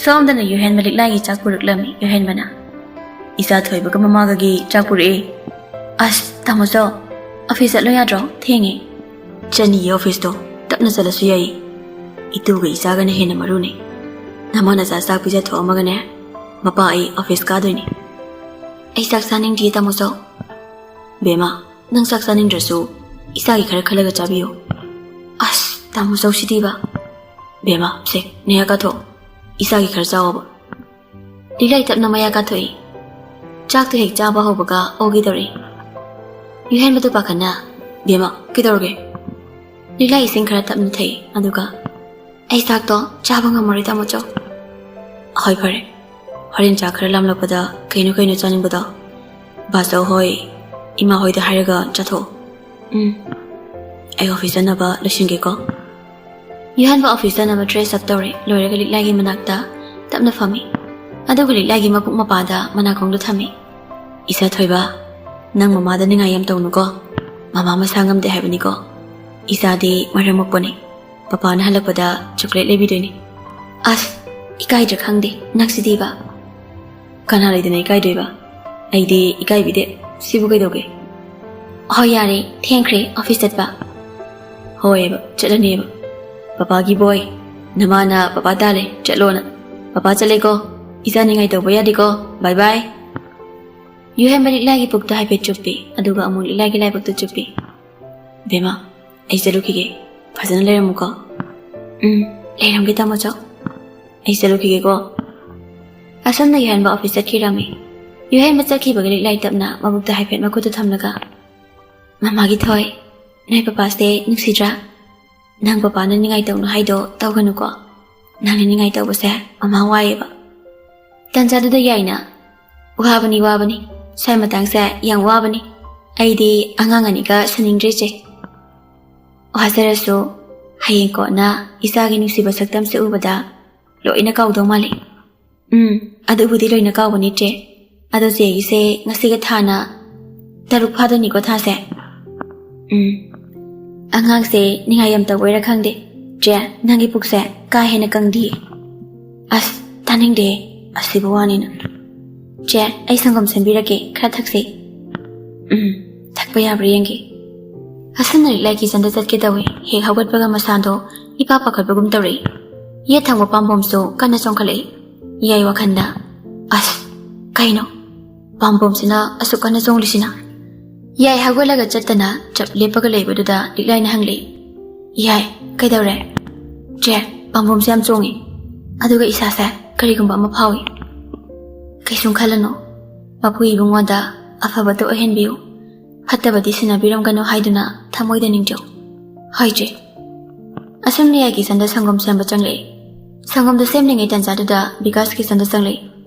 ꯁꯣꯝꯗꯅ ꯌꯨꯍꯦꯟꯕ ꯂꯤꯛꯂꯥꯏꯒꯤ ꯆꯥꯛ ꯄꯨꯔꯛꯂꯝꯃꯤ꯫ ꯌꯨꯍꯦꯟꯕꯅ, "ꯏꯆꯥ ꯊꯣꯏꯕꯒ ꯃꯃꯥꯒꯒꯤ ꯆꯥꯛ ꯄꯨꯔꯛꯑꯦ꯫" "ꯑꯁ, ꯇꯥꯃꯣꯆꯧ, ꯑꯣꯐꯤꯁ ꯆꯠꯂꯣ ꯌꯥꯗ꯭ꯔꯣ? ꯊꯦꯡꯉꯦ꯫" "ꯆꯠꯅꯤꯌꯦ ꯑꯣꯐꯤꯁꯇꯣ, ꯇꯞꯅ ꯆꯠꯂꯁꯨ ꯌꯥꯏꯌꯦ꯫ ꯏꯇꯨꯒ ꯏꯆꯥꯒꯅ ꯍꯦꯟꯅ ꯃꯔꯨꯅꯦ꯫ ꯅꯃꯥ ꯅꯆꯥ ꯆꯥꯛ ꯄꯤꯖꯊꯣꯛꯑꯝꯃꯒꯅꯦ, ꯃꯄꯥ ꯑꯩ ꯑꯣꯐꯤꯁ ꯀꯥꯗꯣꯏꯅꯦ꯫" "ꯑꯩ ꯆꯥꯛ ꯆꯥꯅꯤꯡꯗꯤꯌꯦ ꯇꯥꯃꯣꯆꯧ꯫" "ꯕꯦꯝꯃ, ꯅꯪ ꯆꯥꯛ ꯆꯥꯅꯤꯡꯗ꯭ꯔꯁꯨ ꯏꯆꯥꯒꯤ ꯈꯔ ꯈꯜꯂꯒ ꯆꯥꯕꯤꯌꯨ꯫" "ꯑꯁ, ꯇꯥꯃꯣꯆꯧꯁꯤꯗꯤꯕ꯫" "ꯕꯦꯝꯃ, ꯁꯦ, ꯅꯌꯥ ꯀꯥꯊꯣꯛ, ꯏꯆꯥꯒꯤ ꯈꯔ ꯆꯥꯎꯑꯣꯕ꯫" ꯂꯤꯛꯂꯥꯏ ꯇꯞꯅ ꯃꯌꯥ ꯀꯥꯊꯣꯛꯏ꯫ ꯆꯥꯛꯇꯨ ꯍꯦꯛ ꯆꯥꯕ ꯍꯧꯕꯒ ꯑꯣꯒꯦ ꯇꯧꯔꯛꯏ꯫ ꯌꯨꯍꯦꯟꯕꯗꯨ ꯄꯥꯈꯠꯅ, "ꯕꯦꯝꯃ, ꯀꯩꯗꯧꯔꯒꯦ?" "ꯂꯤꯛꯂꯥꯏ ꯏꯁꯤꯡ ꯈꯔ ꯇꯞꯅ ꯊꯛꯏ, ꯑꯗꯨꯒ, ꯑꯩ ꯆꯥꯛꯇꯣ ꯆꯥꯕ ꯉꯝꯃꯔꯣꯏ ꯇꯥꯃꯣꯆꯧ꯫" "ꯍꯣꯏ, ꯐꯔꯦ꯫ ꯍꯣꯔꯦꯟ ꯆꯥꯛ ꯈꯔ ꯂꯥꯝꯂꯛꯄꯗ ꯀꯩꯅꯣ ꯀꯩꯅꯣ ꯆꯥꯅꯤꯡꯕꯗꯣ ꯕꯥꯆꯧ ꯍꯣꯏ ꯏꯃꯥ ꯍꯣꯏꯗ ꯍꯥꯏꯔꯒ ꯆꯠꯊꯣꯛꯑꯣ꯫ ꯎꯝ꯫ ꯑꯩ ꯑꯣꯐꯤꯁ ꯆꯠꯅꯕ ꯂꯣꯏꯁꯤꯟꯒꯦꯀꯣ꯫ ꯌꯨꯍꯦꯟꯕ ꯑꯣꯐꯤꯁ ꯆꯠꯅꯕ ꯗ꯭ꯔꯦꯁ ꯑꯞ ꯇꯧꯔꯦ꯫ ꯂꯣꯏꯔꯒ ꯂꯤꯛꯂꯥꯏꯒꯤ ꯃꯅꯥꯛꯇ ꯇꯞꯅ ꯐꯝꯃꯤ꯫ ꯑꯗꯨꯒ ꯂꯤꯛꯂꯥꯏꯒꯤ ꯃꯄꯨꯛ ꯃꯄꯥꯗ ꯃꯅꯥꯀꯣꯡꯗꯣ ꯊꯝꯃꯤ꯫ "ꯏꯆꯥ ꯊꯣꯏꯕ, ꯅꯪ ꯃꯃꯥꯗ ꯅꯤꯡꯉꯥꯏ ꯌꯥꯝ ꯇꯧꯅꯨꯀꯣ꯫ ꯃꯃꯥ ꯃꯁꯥ ꯉꯝꯗꯦ ꯍꯥꯏꯕꯅꯤꯀꯣ꯫ ꯏꯆꯥꯗꯤ ꯃꯔꯝ ꯃꯣꯛꯄꯅꯤ꯫ ꯄꯄꯥꯅ ꯍꯜꯂꯛꯄꯗ ꯆꯣꯀ꯭ꯂꯦꯠ ꯂꯩꯕꯤꯗꯣꯏꯅꯤ꯫" "ꯑꯁ, ꯏꯀꯥꯏꯗ꯭ꯔꯥ ꯈꯪꯗꯦ ꯅꯪꯁꯤꯗꯤꯕ꯫" "ꯀꯅꯥ ꯂꯩꯗꯅ ꯏꯀꯥꯏꯗꯣꯏꯕ? ꯑꯩꯗꯤ ꯏꯀꯥꯏꯕꯤꯗꯦ꯫ ꯁꯤꯕꯨ ꯀꯩꯗꯧꯒꯦ?" "ꯍꯣꯏ, ꯌꯥꯔꯦ, ꯊꯦꯡꯈ꯭ꯔꯦ ꯑꯣꯐꯤꯁ ꯆꯠꯄ꯫" "ꯍꯣꯏꯕ, ꯆꯠꯂꯅꯦꯕ꯫ ꯄꯄꯥꯒꯤ ꯕꯣꯏ, ꯅꯃꯥꯅ ꯄꯄꯥ ꯇꯥꯜꯂꯦ, ꯆꯠꯂꯣꯅ꯫ ꯄꯄꯥ ꯆꯠꯂꯦꯀꯣ꯫ ꯏꯆꯥ ꯅꯤꯡꯉꯥꯏ ꯇꯧꯕ ꯌꯥꯗꯦꯀꯣ꯫ ꯕꯥꯏ ꯕꯥꯏ꯫" ꯌꯨꯍꯦꯟꯕ ꯂꯤꯛꯂꯥꯏꯒꯤ ꯄꯨꯛꯇ ꯍꯥꯏꯐꯦꯠ ꯆꯨꯞꯄꯤ, ꯑꯗꯨꯒ ꯑꯃꯨꯛ ꯂꯤꯛꯂꯥꯏꯒꯤ ꯂꯥꯏꯕꯛꯇ ꯆꯨꯞꯄꯤ꯫ "ꯕꯦꯝꯃ, ꯑꯩ ꯆꯠꯂꯨꯈꯤꯒꯦ꯫ ꯐꯖꯅ ꯂꯩꯔꯝꯃꯨꯀꯣ꯫" "ꯎꯝ, ꯂꯩꯔꯝꯒꯦ ꯇꯥꯃꯣꯆꯧ꯫ ꯑꯩ ꯆꯠꯂꯨꯈꯤꯒꯦꯀꯣ꯫" ꯑꯁꯨꯝꯅ ꯌꯨꯍꯦꯟꯕ ꯑꯣꯐꯤꯁ ꯆꯠꯈꯤꯔꯝꯃꯤ꯫ ꯌꯨꯍꯦꯟꯕ ꯆꯠꯈꯤꯕꯒ ꯂꯤꯛꯂꯥꯏ ꯇꯞꯅ ꯃꯕꯨꯛꯇ ꯍꯥꯏꯐꯦꯠ ꯃꯈꯨꯠꯇꯨ ꯊꯝꯂꯒ, "ꯃꯃꯥꯒꯤ ꯊꯣꯏ, ꯅꯣꯏ ꯄꯄꯥꯁꯦ ꯅꯨꯡꯁꯤꯗ꯭ꯔꯥ? ꯅꯪ ꯄꯄꯥꯅ ꯅꯤꯡꯉꯥꯏ ꯇꯧꯅꯨ ꯍꯥꯏꯗꯣ ꯇꯧꯒꯅꯨꯀꯣ꯫ ꯅꯪꯅ ꯅꯤꯡꯉꯥꯏ ꯇꯧꯕꯁꯦ ꯃꯃꯥ ꯋꯥꯏꯌꯦꯕ꯫ ꯇꯟꯖꯥꯗꯨꯗ ꯌꯥꯏꯅ, ꯋꯥꯕꯅꯤ, ꯋꯥꯕꯅꯤ꯫ ꯁ꯭ꯋꯥꯏ ꯃꯇꯥꯡꯁꯦ ꯌꯥꯝ ꯋꯥꯕꯅꯤ꯫ ꯑꯩꯗꯤ ꯑꯉꯥꯡ ꯑꯅꯤꯒ ꯁꯥꯅꯤꯡꯗ꯭ꯔꯦ ꯏꯆꯦ꯫ ꯋꯥꯖꯔꯁꯨ ꯍꯌꯦꯡ ꯀꯣꯟꯅ ꯏꯆꯥꯒꯤ ꯅꯨꯡꯁꯤꯕ ꯁꯛꯇꯝꯁꯦ ꯎꯕꯗ ꯂꯣꯏꯅ ꯀꯥꯎꯗꯧ ꯃꯥꯜꯂꯤ꯫" "ꯎꯝ, ꯑꯗꯨꯕꯨꯗꯤ ꯂꯣꯏꯅ ꯀꯥꯎꯒꯅꯤ ꯏꯆꯦ꯫ ꯑꯗꯣ ꯆꯦꯒꯤꯁꯦ ꯉꯁꯤꯒ ꯊꯥꯅ ꯇꯔꯨꯛ ꯐꯥꯗꯣꯏꯅꯤꯀꯣ ꯊꯥꯁꯦ꯫" "ꯎꯝ, ꯑꯉꯥꯡꯁꯦ ꯅꯤꯡꯉꯥꯏ ꯌꯥꯝ ꯇꯧꯕꯩꯔꯥ ꯈꯪꯗꯦ꯫ ꯆꯦ, ꯅꯪꯒꯤ ꯄꯨꯛꯁꯦ ꯀꯥ ꯍꯦꯟꯅ ꯀꯪꯗꯤꯌꯦ꯫" "ꯑꯁ, ꯇꯥꯅꯤꯡꯗꯦ꯫ ꯑꯁꯤꯕꯨ ꯋꯥꯅꯤꯅ꯫ ꯆꯦ, ꯑꯩ ꯁꯪꯒꯣꯝ ꯁꯦꯝꯕꯤꯔꯛꯀꯦ, ꯈꯔ ꯊꯛꯁꯤ꯫" "ꯎꯝ, ꯊꯛꯄ ꯌꯥꯕ꯭ꯔꯥ ꯌꯦꯡꯒꯦ꯫" ꯑꯁꯨꯝꯅ ꯂꯤꯛꯂꯥꯏ ꯀꯤꯆꯟꯗ ꯆꯠꯀꯦ ꯇꯧꯏ꯫ ꯍꯦꯛ ꯍꯧꯒꯠꯄꯒ ꯃꯁꯥꯗꯣ ꯏꯄꯥ ꯄꯥꯈꯠꯄꯒꯨꯝ ꯇꯧꯔꯛꯏ꯫ ꯌꯦꯠ ꯊꯪꯕ ꯄꯥꯝꯕꯣꯝꯁꯨ ꯀꯟꯅ ꯆꯣꯡꯈꯠꯂꯛꯏ꯫ ꯌꯥꯏ ꯋꯥꯈꯜꯗ, "ꯑꯁ, ꯀꯩꯅꯣ? ꯄꯥꯝꯕꯣꯝꯁꯤꯅ ꯑꯁꯨꯛ ꯀꯟꯅ ꯆꯣꯡꯂꯤꯁꯤꯅ?" ꯌꯥꯏ ꯍꯧꯒꯠꯂꯒ ꯆꯠꯇꯅ ꯆꯞ ꯂꯦꯞꯄꯒ ꯂꯩꯕꯗꯨꯗ ꯂꯤꯛꯂꯥꯏꯅ ꯍꯪꯂꯛꯏ, "ꯌꯥꯏ, ꯀꯩꯗꯧꯔꯦ?" "ꯆꯦ, ꯄꯥꯝꯕꯣꯝꯁꯦ ꯌꯥꯝ ꯆꯣꯡꯉꯤ꯫ ꯑꯗꯨꯒ ꯏꯁꯥꯁꯦ ꯀꯔꯤꯒꯨꯝꯕ ꯑꯃ ꯐꯥꯎꯏ꯫" "ꯀꯩꯁꯨꯝ ꯈꯜꯂꯅꯨ꯫ ꯃꯄꯨ ꯏꯕꯨꯡꯉꯣꯗ ꯑꯐꯕꯇ ꯑꯣꯏꯍꯟꯕꯤꯌꯨ꯫ ꯐꯠꯇꯕꯗꯤ ꯁꯤꯟꯅꯕꯤꯔꯝꯒꯅꯨ ꯍꯥꯏꯗꯨꯅ ꯊꯃꯣꯏꯗ ꯅꯤꯡꯖꯧ꯫" "ꯍꯣꯏ, ꯆꯦ꯫" ꯑꯁꯨꯝꯅ ꯌꯥꯏ ꯀꯤꯆꯟꯗ ꯁꯪꯒꯣꯝ ꯁꯦꯝꯕ ꯆꯪꯂꯛꯏ꯫ ꯁꯪꯒꯣꯝꯗꯣ ꯁꯦꯝꯂꯤꯉꯩ ꯇꯟꯖꯥꯗꯨꯗ ꯕꯤꯀꯥꯁ ꯀꯤꯆꯟꯗ ꯆꯪꯂꯛꯏ꯫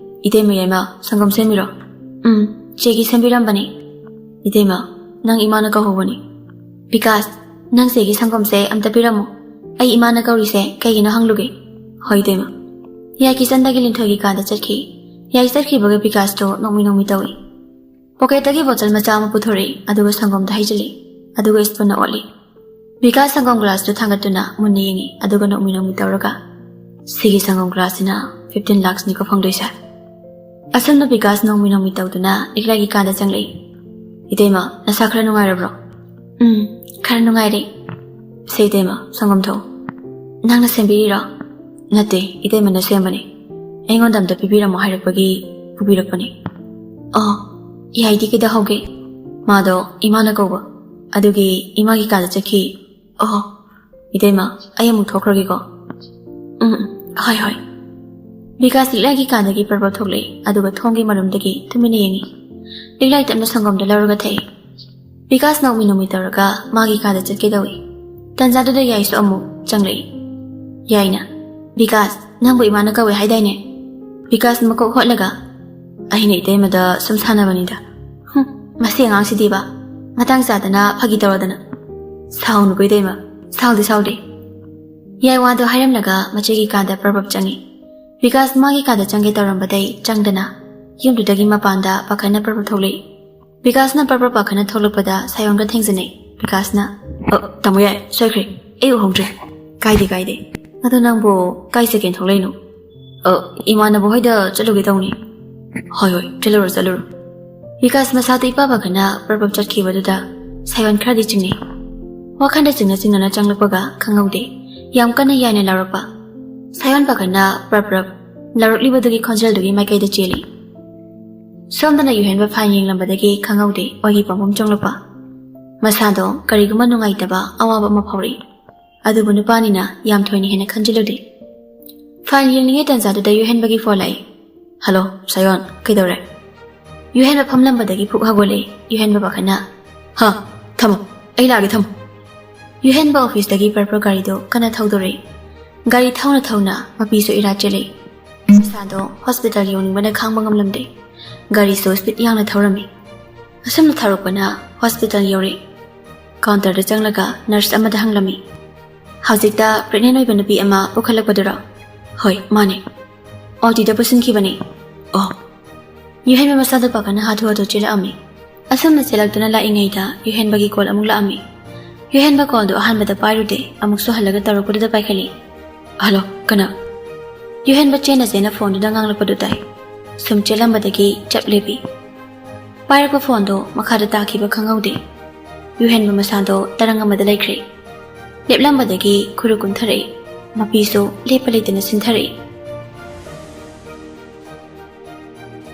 "ꯏꯇꯩꯃ, ꯌꯥꯏꯃ, ꯁꯪꯒꯣꯝ ꯁꯦꯝꯃꯤꯔꯣ?" "ꯎꯝ, ꯆꯦꯒꯤ ꯁꯦꯝꯕꯤꯔꯝꯕꯅꯤ꯫" "ꯏꯇꯩꯃ, ꯅꯪ ꯏꯃꯥꯅ ꯀꯧꯍꯧꯕꯅꯤ꯫ ꯕꯤꯀꯥꯁ, ꯅꯪ ꯆꯦꯒꯤ ꯁꯪꯒꯣꯝꯁꯦ ꯑꯝꯇ ꯄꯤꯔꯝꯃꯣ꯫ ꯑꯩ ꯏꯃꯥꯅ ꯀꯧꯔꯤꯁꯦ ꯀꯩꯒꯤꯅꯣ ꯍꯪꯂꯨꯒꯦ꯫" "ꯍꯣꯏ, ꯏꯇꯩꯃ꯫" ꯌꯥꯏ ꯀꯤꯆꯟꯗꯒꯤ ꯂꯤꯟꯊꯣꯏꯒꯤ ꯀꯥꯗ ꯆꯠꯈꯤ꯫ ꯌꯥꯏ ꯆꯠꯈꯤꯕꯒ ꯕꯤꯀꯥꯁꯇꯣ ꯅꯣꯛꯃꯤ ꯅꯣꯛꯃꯤ ꯇꯧꯏ꯫ ꯄꯣꯀꯦꯠꯇꯒꯤ ꯕꯣꯇꯜ ꯃꯆꯥ ꯑꯃ ꯄꯨꯊꯣꯔꯛꯏ, ꯑꯗꯨꯒ ꯁꯪꯒꯣꯝꯗ ꯍꯩꯖꯤꯜꯂꯤ, ꯑꯗꯨꯒ ꯁ꯭ꯄꯨꯟꯅ ꯑꯣꯠꯂꯤ꯫ ꯕꯤꯀꯥꯁ ꯁꯪꯒꯣꯝ ꯒ꯭ꯂꯥꯁꯇꯨ ꯊꯥꯡꯒꯠꯇꯨꯅ ꯃꯨꯟꯅ ꯌꯦꯡꯉꯤ, ꯑꯗꯨꯒ ꯅꯣꯛꯃꯤ ꯅꯣꯛꯃꯤ ꯇꯧꯔꯒ, "ꯁꯤꯒꯤ ꯁꯪꯒꯣꯝ ꯒ꯭ꯂꯥꯁꯁꯤꯅ fifteen ꯂꯥꯛꯁꯅꯤꯀꯣ ꯐꯪꯗꯣꯏꯁꯦ꯫" ꯑꯁꯨꯝꯅ ꯕꯤꯀꯥꯁ ꯅꯣꯛꯃꯤ ꯅꯣꯛꯃꯤ ꯇꯧꯗꯨꯅ ꯂꯤꯛꯂꯥꯏꯒꯤ ꯀꯥꯗ ꯆꯪꯂꯛꯏ꯫ "ꯏꯇꯩꯃ, ꯅꯁꯥ ꯈꯔ ꯅꯨꯡꯉꯥꯏꯔꯕ꯭ꯔꯣ?" "ꯎꯝ, ꯈꯔ ꯅꯨꯡꯉꯥꯏꯔꯦ꯫" "ꯁꯦ ꯏꯇꯩꯃ, ꯁꯪꯒꯣꯝ ꯊꯛꯑꯣ꯫" "ꯅꯪꯅ ꯁꯦꯝꯕꯤꯔꯤꯔꯣ?" "ꯅꯠꯇꯦ, ꯏꯇꯩꯃꯅ ꯁꯦꯝꯕꯅꯤ꯫ ꯑꯩꯉꯣꯟꯗ ꯑꯝꯇ ꯄꯤꯕꯤꯔꯝꯃꯣ ꯍꯥꯏꯔꯛꯄꯒꯤ ꯄꯨꯕꯤꯔꯛꯄꯅꯤ꯫" "ꯑꯣ, ꯌꯥꯏꯗꯤ ꯀꯩꯗꯧꯍꯧꯒꯦ?" "ꯃꯥꯗꯣ ꯏꯃꯥꯅ ꯀꯧꯕ, ꯑꯗꯨꯒꯤ ꯏꯃꯥꯒꯤ ꯀꯥꯗ ꯆꯠꯈꯤ꯫" "ꯑꯣ, ꯏꯇꯩꯃ, ꯑꯩ ꯑꯃꯨꯛ ꯊꯣꯛꯈ꯭ꯔꯒꯦꯀꯣ꯫" "ꯎꯝ, ꯎꯝ, ꯍꯣꯏ, ꯍꯣꯏ꯫" ꯕꯤꯀꯥꯁ ꯂꯤꯛꯂꯥꯏꯒꯤ ꯀꯥꯗꯒꯤ ꯄ꯭ꯔꯞ ꯄ꯭ꯔꯞ ꯊꯣꯛꯂꯛꯏ, ꯑꯗꯨꯒ ꯊꯣꯡꯒꯤ ꯃꯔꯨꯝꯗꯒꯤ ꯇꯨꯃꯤꯟꯅ ꯌꯦꯡꯉꯤ꯫ ꯂꯤꯛꯂꯥꯏ ꯇꯞꯅ ꯁꯪꯒꯣꯝꯗ ꯂꯧꯔꯒ ꯊꯛꯏ꯫ ꯕꯤꯀꯥꯁ ꯅꯣꯛꯃꯤ ꯅꯣꯛꯃꯤ ꯇꯧꯔꯒ ꯃꯥꯒꯤ ꯀꯥꯗ ꯆꯠꯀꯦ ꯇꯧꯏ꯫ ꯇꯟꯖꯥꯗꯨꯗ ꯌꯥꯏꯁꯨ ꯑꯃꯨꯛ ꯆꯪꯂꯛꯏ꯫ ꯌꯥꯏꯅ, "ꯕꯤꯀꯥꯁ, ꯅꯪꯕꯨ ꯏꯃꯥꯅ ꯀꯧꯋꯦ ꯍꯥꯏꯗꯥꯏꯅꯦ?" ꯕꯤꯀꯥꯁ ꯃꯀꯣꯛ ꯍꯣꯠꯂꯒ, "ꯑꯩꯅ ꯏꯇꯩꯃꯗ ꯁꯨꯝ ꯁꯥꯟꯅꯕꯅꯤꯗ꯫" "ꯍꯨꯝ, ꯃꯁꯤ ꯑꯉꯥꯡꯁꯤꯗꯤꯕ, ꯃꯇꯥꯡ ꯆꯥꯗꯅ ꯐꯥꯒꯤ ꯇꯧꯔꯗꯅ꯫" "ꯁꯥꯎꯅꯨꯀꯣ ꯏꯇꯩꯃ, ꯁꯥꯎꯗꯦ, ꯁꯥꯎꯗꯦ꯫" ꯌꯥꯏ ꯋꯥꯗꯣ ꯍꯥꯏꯔꯝꯂꯒ ꯃꯆꯦꯒꯤ ꯀꯥꯗ ꯄ꯭ꯔꯞ ꯄ꯭ꯔꯞ ꯆꯪꯉꯤ꯫ ꯕꯤꯀꯥꯁ ꯃꯥꯒꯤ ꯀꯥꯗ ꯆꯪꯒꯦ ꯇꯧꯔꯝꯕꯗꯩ ꯆꯪꯗꯅ ꯌꯨꯝꯗꯨꯗꯒꯤ ꯃꯄꯥꯟꯗ ꯄꯥꯈꯠꯅ ꯄ꯭ꯔꯞ ꯄ꯭ꯔꯞ ꯊꯣꯛꯂꯛꯏ꯫ ꯕꯤꯀꯥꯁꯅ ꯄ꯭ꯔꯞ ꯄ꯭ꯔꯞ ꯄꯥꯈꯠꯅ ꯊꯣꯛꯂꯛꯄꯗ ꯁꯥꯌꯣꯟꯒ ꯊꯦꯡꯖꯤꯟꯅꯩ꯫ ꯕꯤꯀꯥꯁꯅ, "ꯑ, ꯇꯥꯃꯣ ꯌꯥꯏ, ꯁꯣꯏꯈ꯭ꯔꯦ, ꯑꯩ ꯎꯍꯧꯗ꯭ꯔꯦ꯫" "ꯀꯥꯏꯗꯦ, ꯀꯥꯏꯗꯦ꯫ ꯑꯗꯣ ꯅꯪꯕꯨ ꯀꯥꯏ ꯆꯠꯀꯦꯅ ꯊꯣꯛꯂꯛꯏꯅꯣ?" "ꯑ, ꯏꯃꯥꯟꯅꯕ ꯍꯣꯏꯗ ꯆꯠꯂꯨꯒꯦ ꯇꯧꯅꯤ꯫" "ꯍꯣꯏ, ꯍꯣꯏ, ꯆꯠꯂꯨꯔꯣ, ꯆꯠꯂꯨꯔꯣ꯫" ꯕꯤꯀꯥꯁ ꯃꯁꯥꯗ ꯏꯄꯥ ꯄꯥꯈꯠꯅ ꯄ꯭ꯔꯞ ꯄ꯭ꯔꯞ ꯆꯠꯈꯤꯕꯗꯨꯗ ꯁꯥꯌꯣꯟ ꯈꯔꯗꯤ ꯆꯤꯡꯅꯩ꯫ ꯋꯥꯈꯟꯗ ꯆꯤꯡꯅ ꯆꯤꯡꯅꯅ ꯆꯪꯂꯛꯄꯒ ꯈꯪꯍꯧꯗꯦ, ꯌꯥꯝ ꯀꯟꯅ ꯌꯥꯏꯅ ꯂꯥꯎꯔꯛꯄ꯫ ꯁꯥꯌꯣꯟ ꯄꯥꯈꯠꯅ ꯄ꯭ꯔꯞ ꯄ꯭ꯔꯞ ꯂꯥꯎꯔꯛꯂꯤꯕꯗꯨꯒꯤ ꯈꯣꯟꯖꯦꯜꯗꯨꯒꯤ ꯃꯥꯏꯀꯩꯗ ꯆꯦꯜꯂꯤ꯫ ꯁꯣꯝꯗꯅ ꯌꯨꯍꯦꯟꯕ ꯐꯥꯏꯟ ꯌꯦꯡꯂꯝꯕꯗꯒꯤ ꯈꯪꯍꯧꯗꯦ ꯑꯣꯏꯒꯤ ꯄꯣꯝꯕꯣꯝ ꯆꯣꯡꯂꯛꯄ꯫ ꯃꯁꯥꯗꯣ ꯀꯔꯤꯒꯨꯝꯕ ꯅꯨꯡꯉꯥꯏꯇꯕ, ꯑꯋꯥꯕ ꯑꯃ ꯐꯥꯎꯔꯛꯏ꯫ ꯑꯗꯨꯕꯨ ꯅꯨꯄꯥꯅꯤꯅ ꯌꯥꯝ ꯊꯣꯏꯅ ꯍꯦꯟꯅ ꯈꯟꯖꯤꯜꯂꯨꯗꯦ꯫ ꯐꯥꯏꯟ ꯌꯦꯡꯂꯤꯉꯩ ꯇꯥꯟꯖꯥꯗꯨꯗ ꯌꯨꯍꯦꯟꯕꯒꯤ ꯐꯣꯟ ꯂꯥꯛꯏ꯫ "ꯍꯜꯂꯣ, ꯁꯥꯌꯣꯟ, ꯀꯩꯗꯧꯔꯦ?" ꯌꯨꯍꯦꯟꯕ ꯐꯝꯂꯝꯕꯗꯒꯤ ꯐꯨꯛ ꯍꯧꯒꯠꯂꯛꯏ꯫ ꯌꯨꯍꯦꯟꯕ ꯄꯥꯈꯠꯅ, "ꯍꯥ, ꯊꯝꯃꯣ, ꯑꯩ ꯂꯥꯛꯑꯒꯦ, ꯊꯝꯃꯣ꯫" ꯌꯨꯍꯦꯟꯕ ꯑꯣꯐꯤꯁꯇꯒꯤ ꯄ꯭ꯔꯞ ꯄ꯭ꯔꯞ ꯒꯥꯔꯤꯗꯣ ꯀꯟꯅ ꯊꯧꯗꯣꯔꯛꯏ꯫ ꯒꯥꯔꯤ ꯊꯧꯅ ꯊꯧꯅ ꯃꯄꯤꯁꯨ ꯏꯔꯥ ꯆꯦꯜꯂꯛꯏ꯫ ꯃꯁꯥꯗꯣ ꯍꯣꯁꯄꯤꯇꯥꯜ ꯌꯧꯅꯤꯡꯕꯅ ꯈꯥꯡꯕ ꯉꯝꯂꯝꯗꯦ꯫ ꯒꯥꯔꯤꯁꯨ ꯁ꯭ꯄꯤꯗ ꯌꯥꯡꯅ ꯊꯧꯔꯝꯃꯤ꯫ ꯑꯁꯨꯝꯅ ꯊꯧꯔꯛꯄꯅ ꯍꯣꯁꯄꯤꯇꯥꯜ ꯌꯧꯔꯦ꯫ ꯀꯥꯎꯟꯇꯔꯗ ꯆꯪꯂꯒ ꯅꯔꯁ ꯑꯃꯗ ꯍꯪꯂꯝꯃꯤ, "ꯍꯧꯖꯤꯛꯇ ꯄ꯭ꯔꯦꯒꯅꯦꯟ ꯑꯣꯏꯕ ꯅꯨꯄꯤ ꯑꯃ ꯄꯨꯈꯠꯂꯛꯄꯗꯨꯔꯣ?" "ꯍꯣꯏ, ꯃꯥꯅꯦ꯫ ꯑꯣ ꯇꯤꯗ ꯄꯨꯁꯤꯟꯈꯤꯕꯅꯦ꯫" "ꯑꯣ꯫" ꯌꯨꯍꯦꯟꯕ ꯃꯁꯥꯗꯣ ꯄꯥꯈꯠꯅ ꯍꯥꯊꯨ ꯍꯥꯊꯨ ꯆꯦꯜꯂꯛꯑꯝꯃꯤ꯫ ꯑꯁꯨꯝꯅ ꯆꯦꯜꯂꯛꯇꯨꯅ ꯂꯥꯛꯏꯉꯩꯗ ꯌꯨꯍꯦꯟꯕꯒꯤ ꯀꯣꯜ ꯑꯃꯨꯛ ꯂꯥꯛꯑꯝꯃꯤ꯫ ꯌꯨꯍꯦꯟꯕ ꯀꯣꯜꯗꯣ ꯑꯍꯥꯟꯕꯗ ꯄꯥꯏꯔꯨꯗꯦ, ꯑꯃꯨꯛꯁꯨ ꯍꯜꯂꯒ ꯇꯧꯔꯛꯄꯗꯨꯗ ꯄꯥꯏꯈꯠꯂꯤ꯫ "ꯍꯜꯂꯣ, ꯀꯅꯥ?" ꯌꯨꯍꯦꯟꯕ ꯆꯦꯟꯅ ꯆꯦꯟꯅ ꯐꯣꯟꯗꯨꯗ ꯉꯥꯡꯂꯛꯄꯗꯨ ꯇꯥꯏ꯫ ꯁꯨꯝ ꯆꯦꯜꯂꯝꯕꯗꯒꯤ ꯆꯞ ꯂꯦꯞꯄꯤ꯫ ꯄꯥꯏꯔꯛꯄ ꯐꯣꯟꯗꯣ ꯃꯈꯥꯗ ꯇꯥꯈꯤꯕ ꯈꯪꯍꯧꯗꯦ꯫ ꯌꯨꯍꯦꯟꯕ ꯃꯁꯥꯗꯣ ꯇꯔꯪ ꯑꯃꯗ ꯂꯩꯈ꯭ꯔꯦ꯫ ꯂꯦꯞꯂꯝꯕꯗꯒꯤ ꯈꯨꯔꯨ ꯀꯨꯟꯊꯔꯛꯏ꯫ ꯃꯄꯤꯁꯨ ꯂꯦꯞꯄ ꯂꯩꯇꯅ ꯁꯤꯟꯊꯔꯛꯏ꯫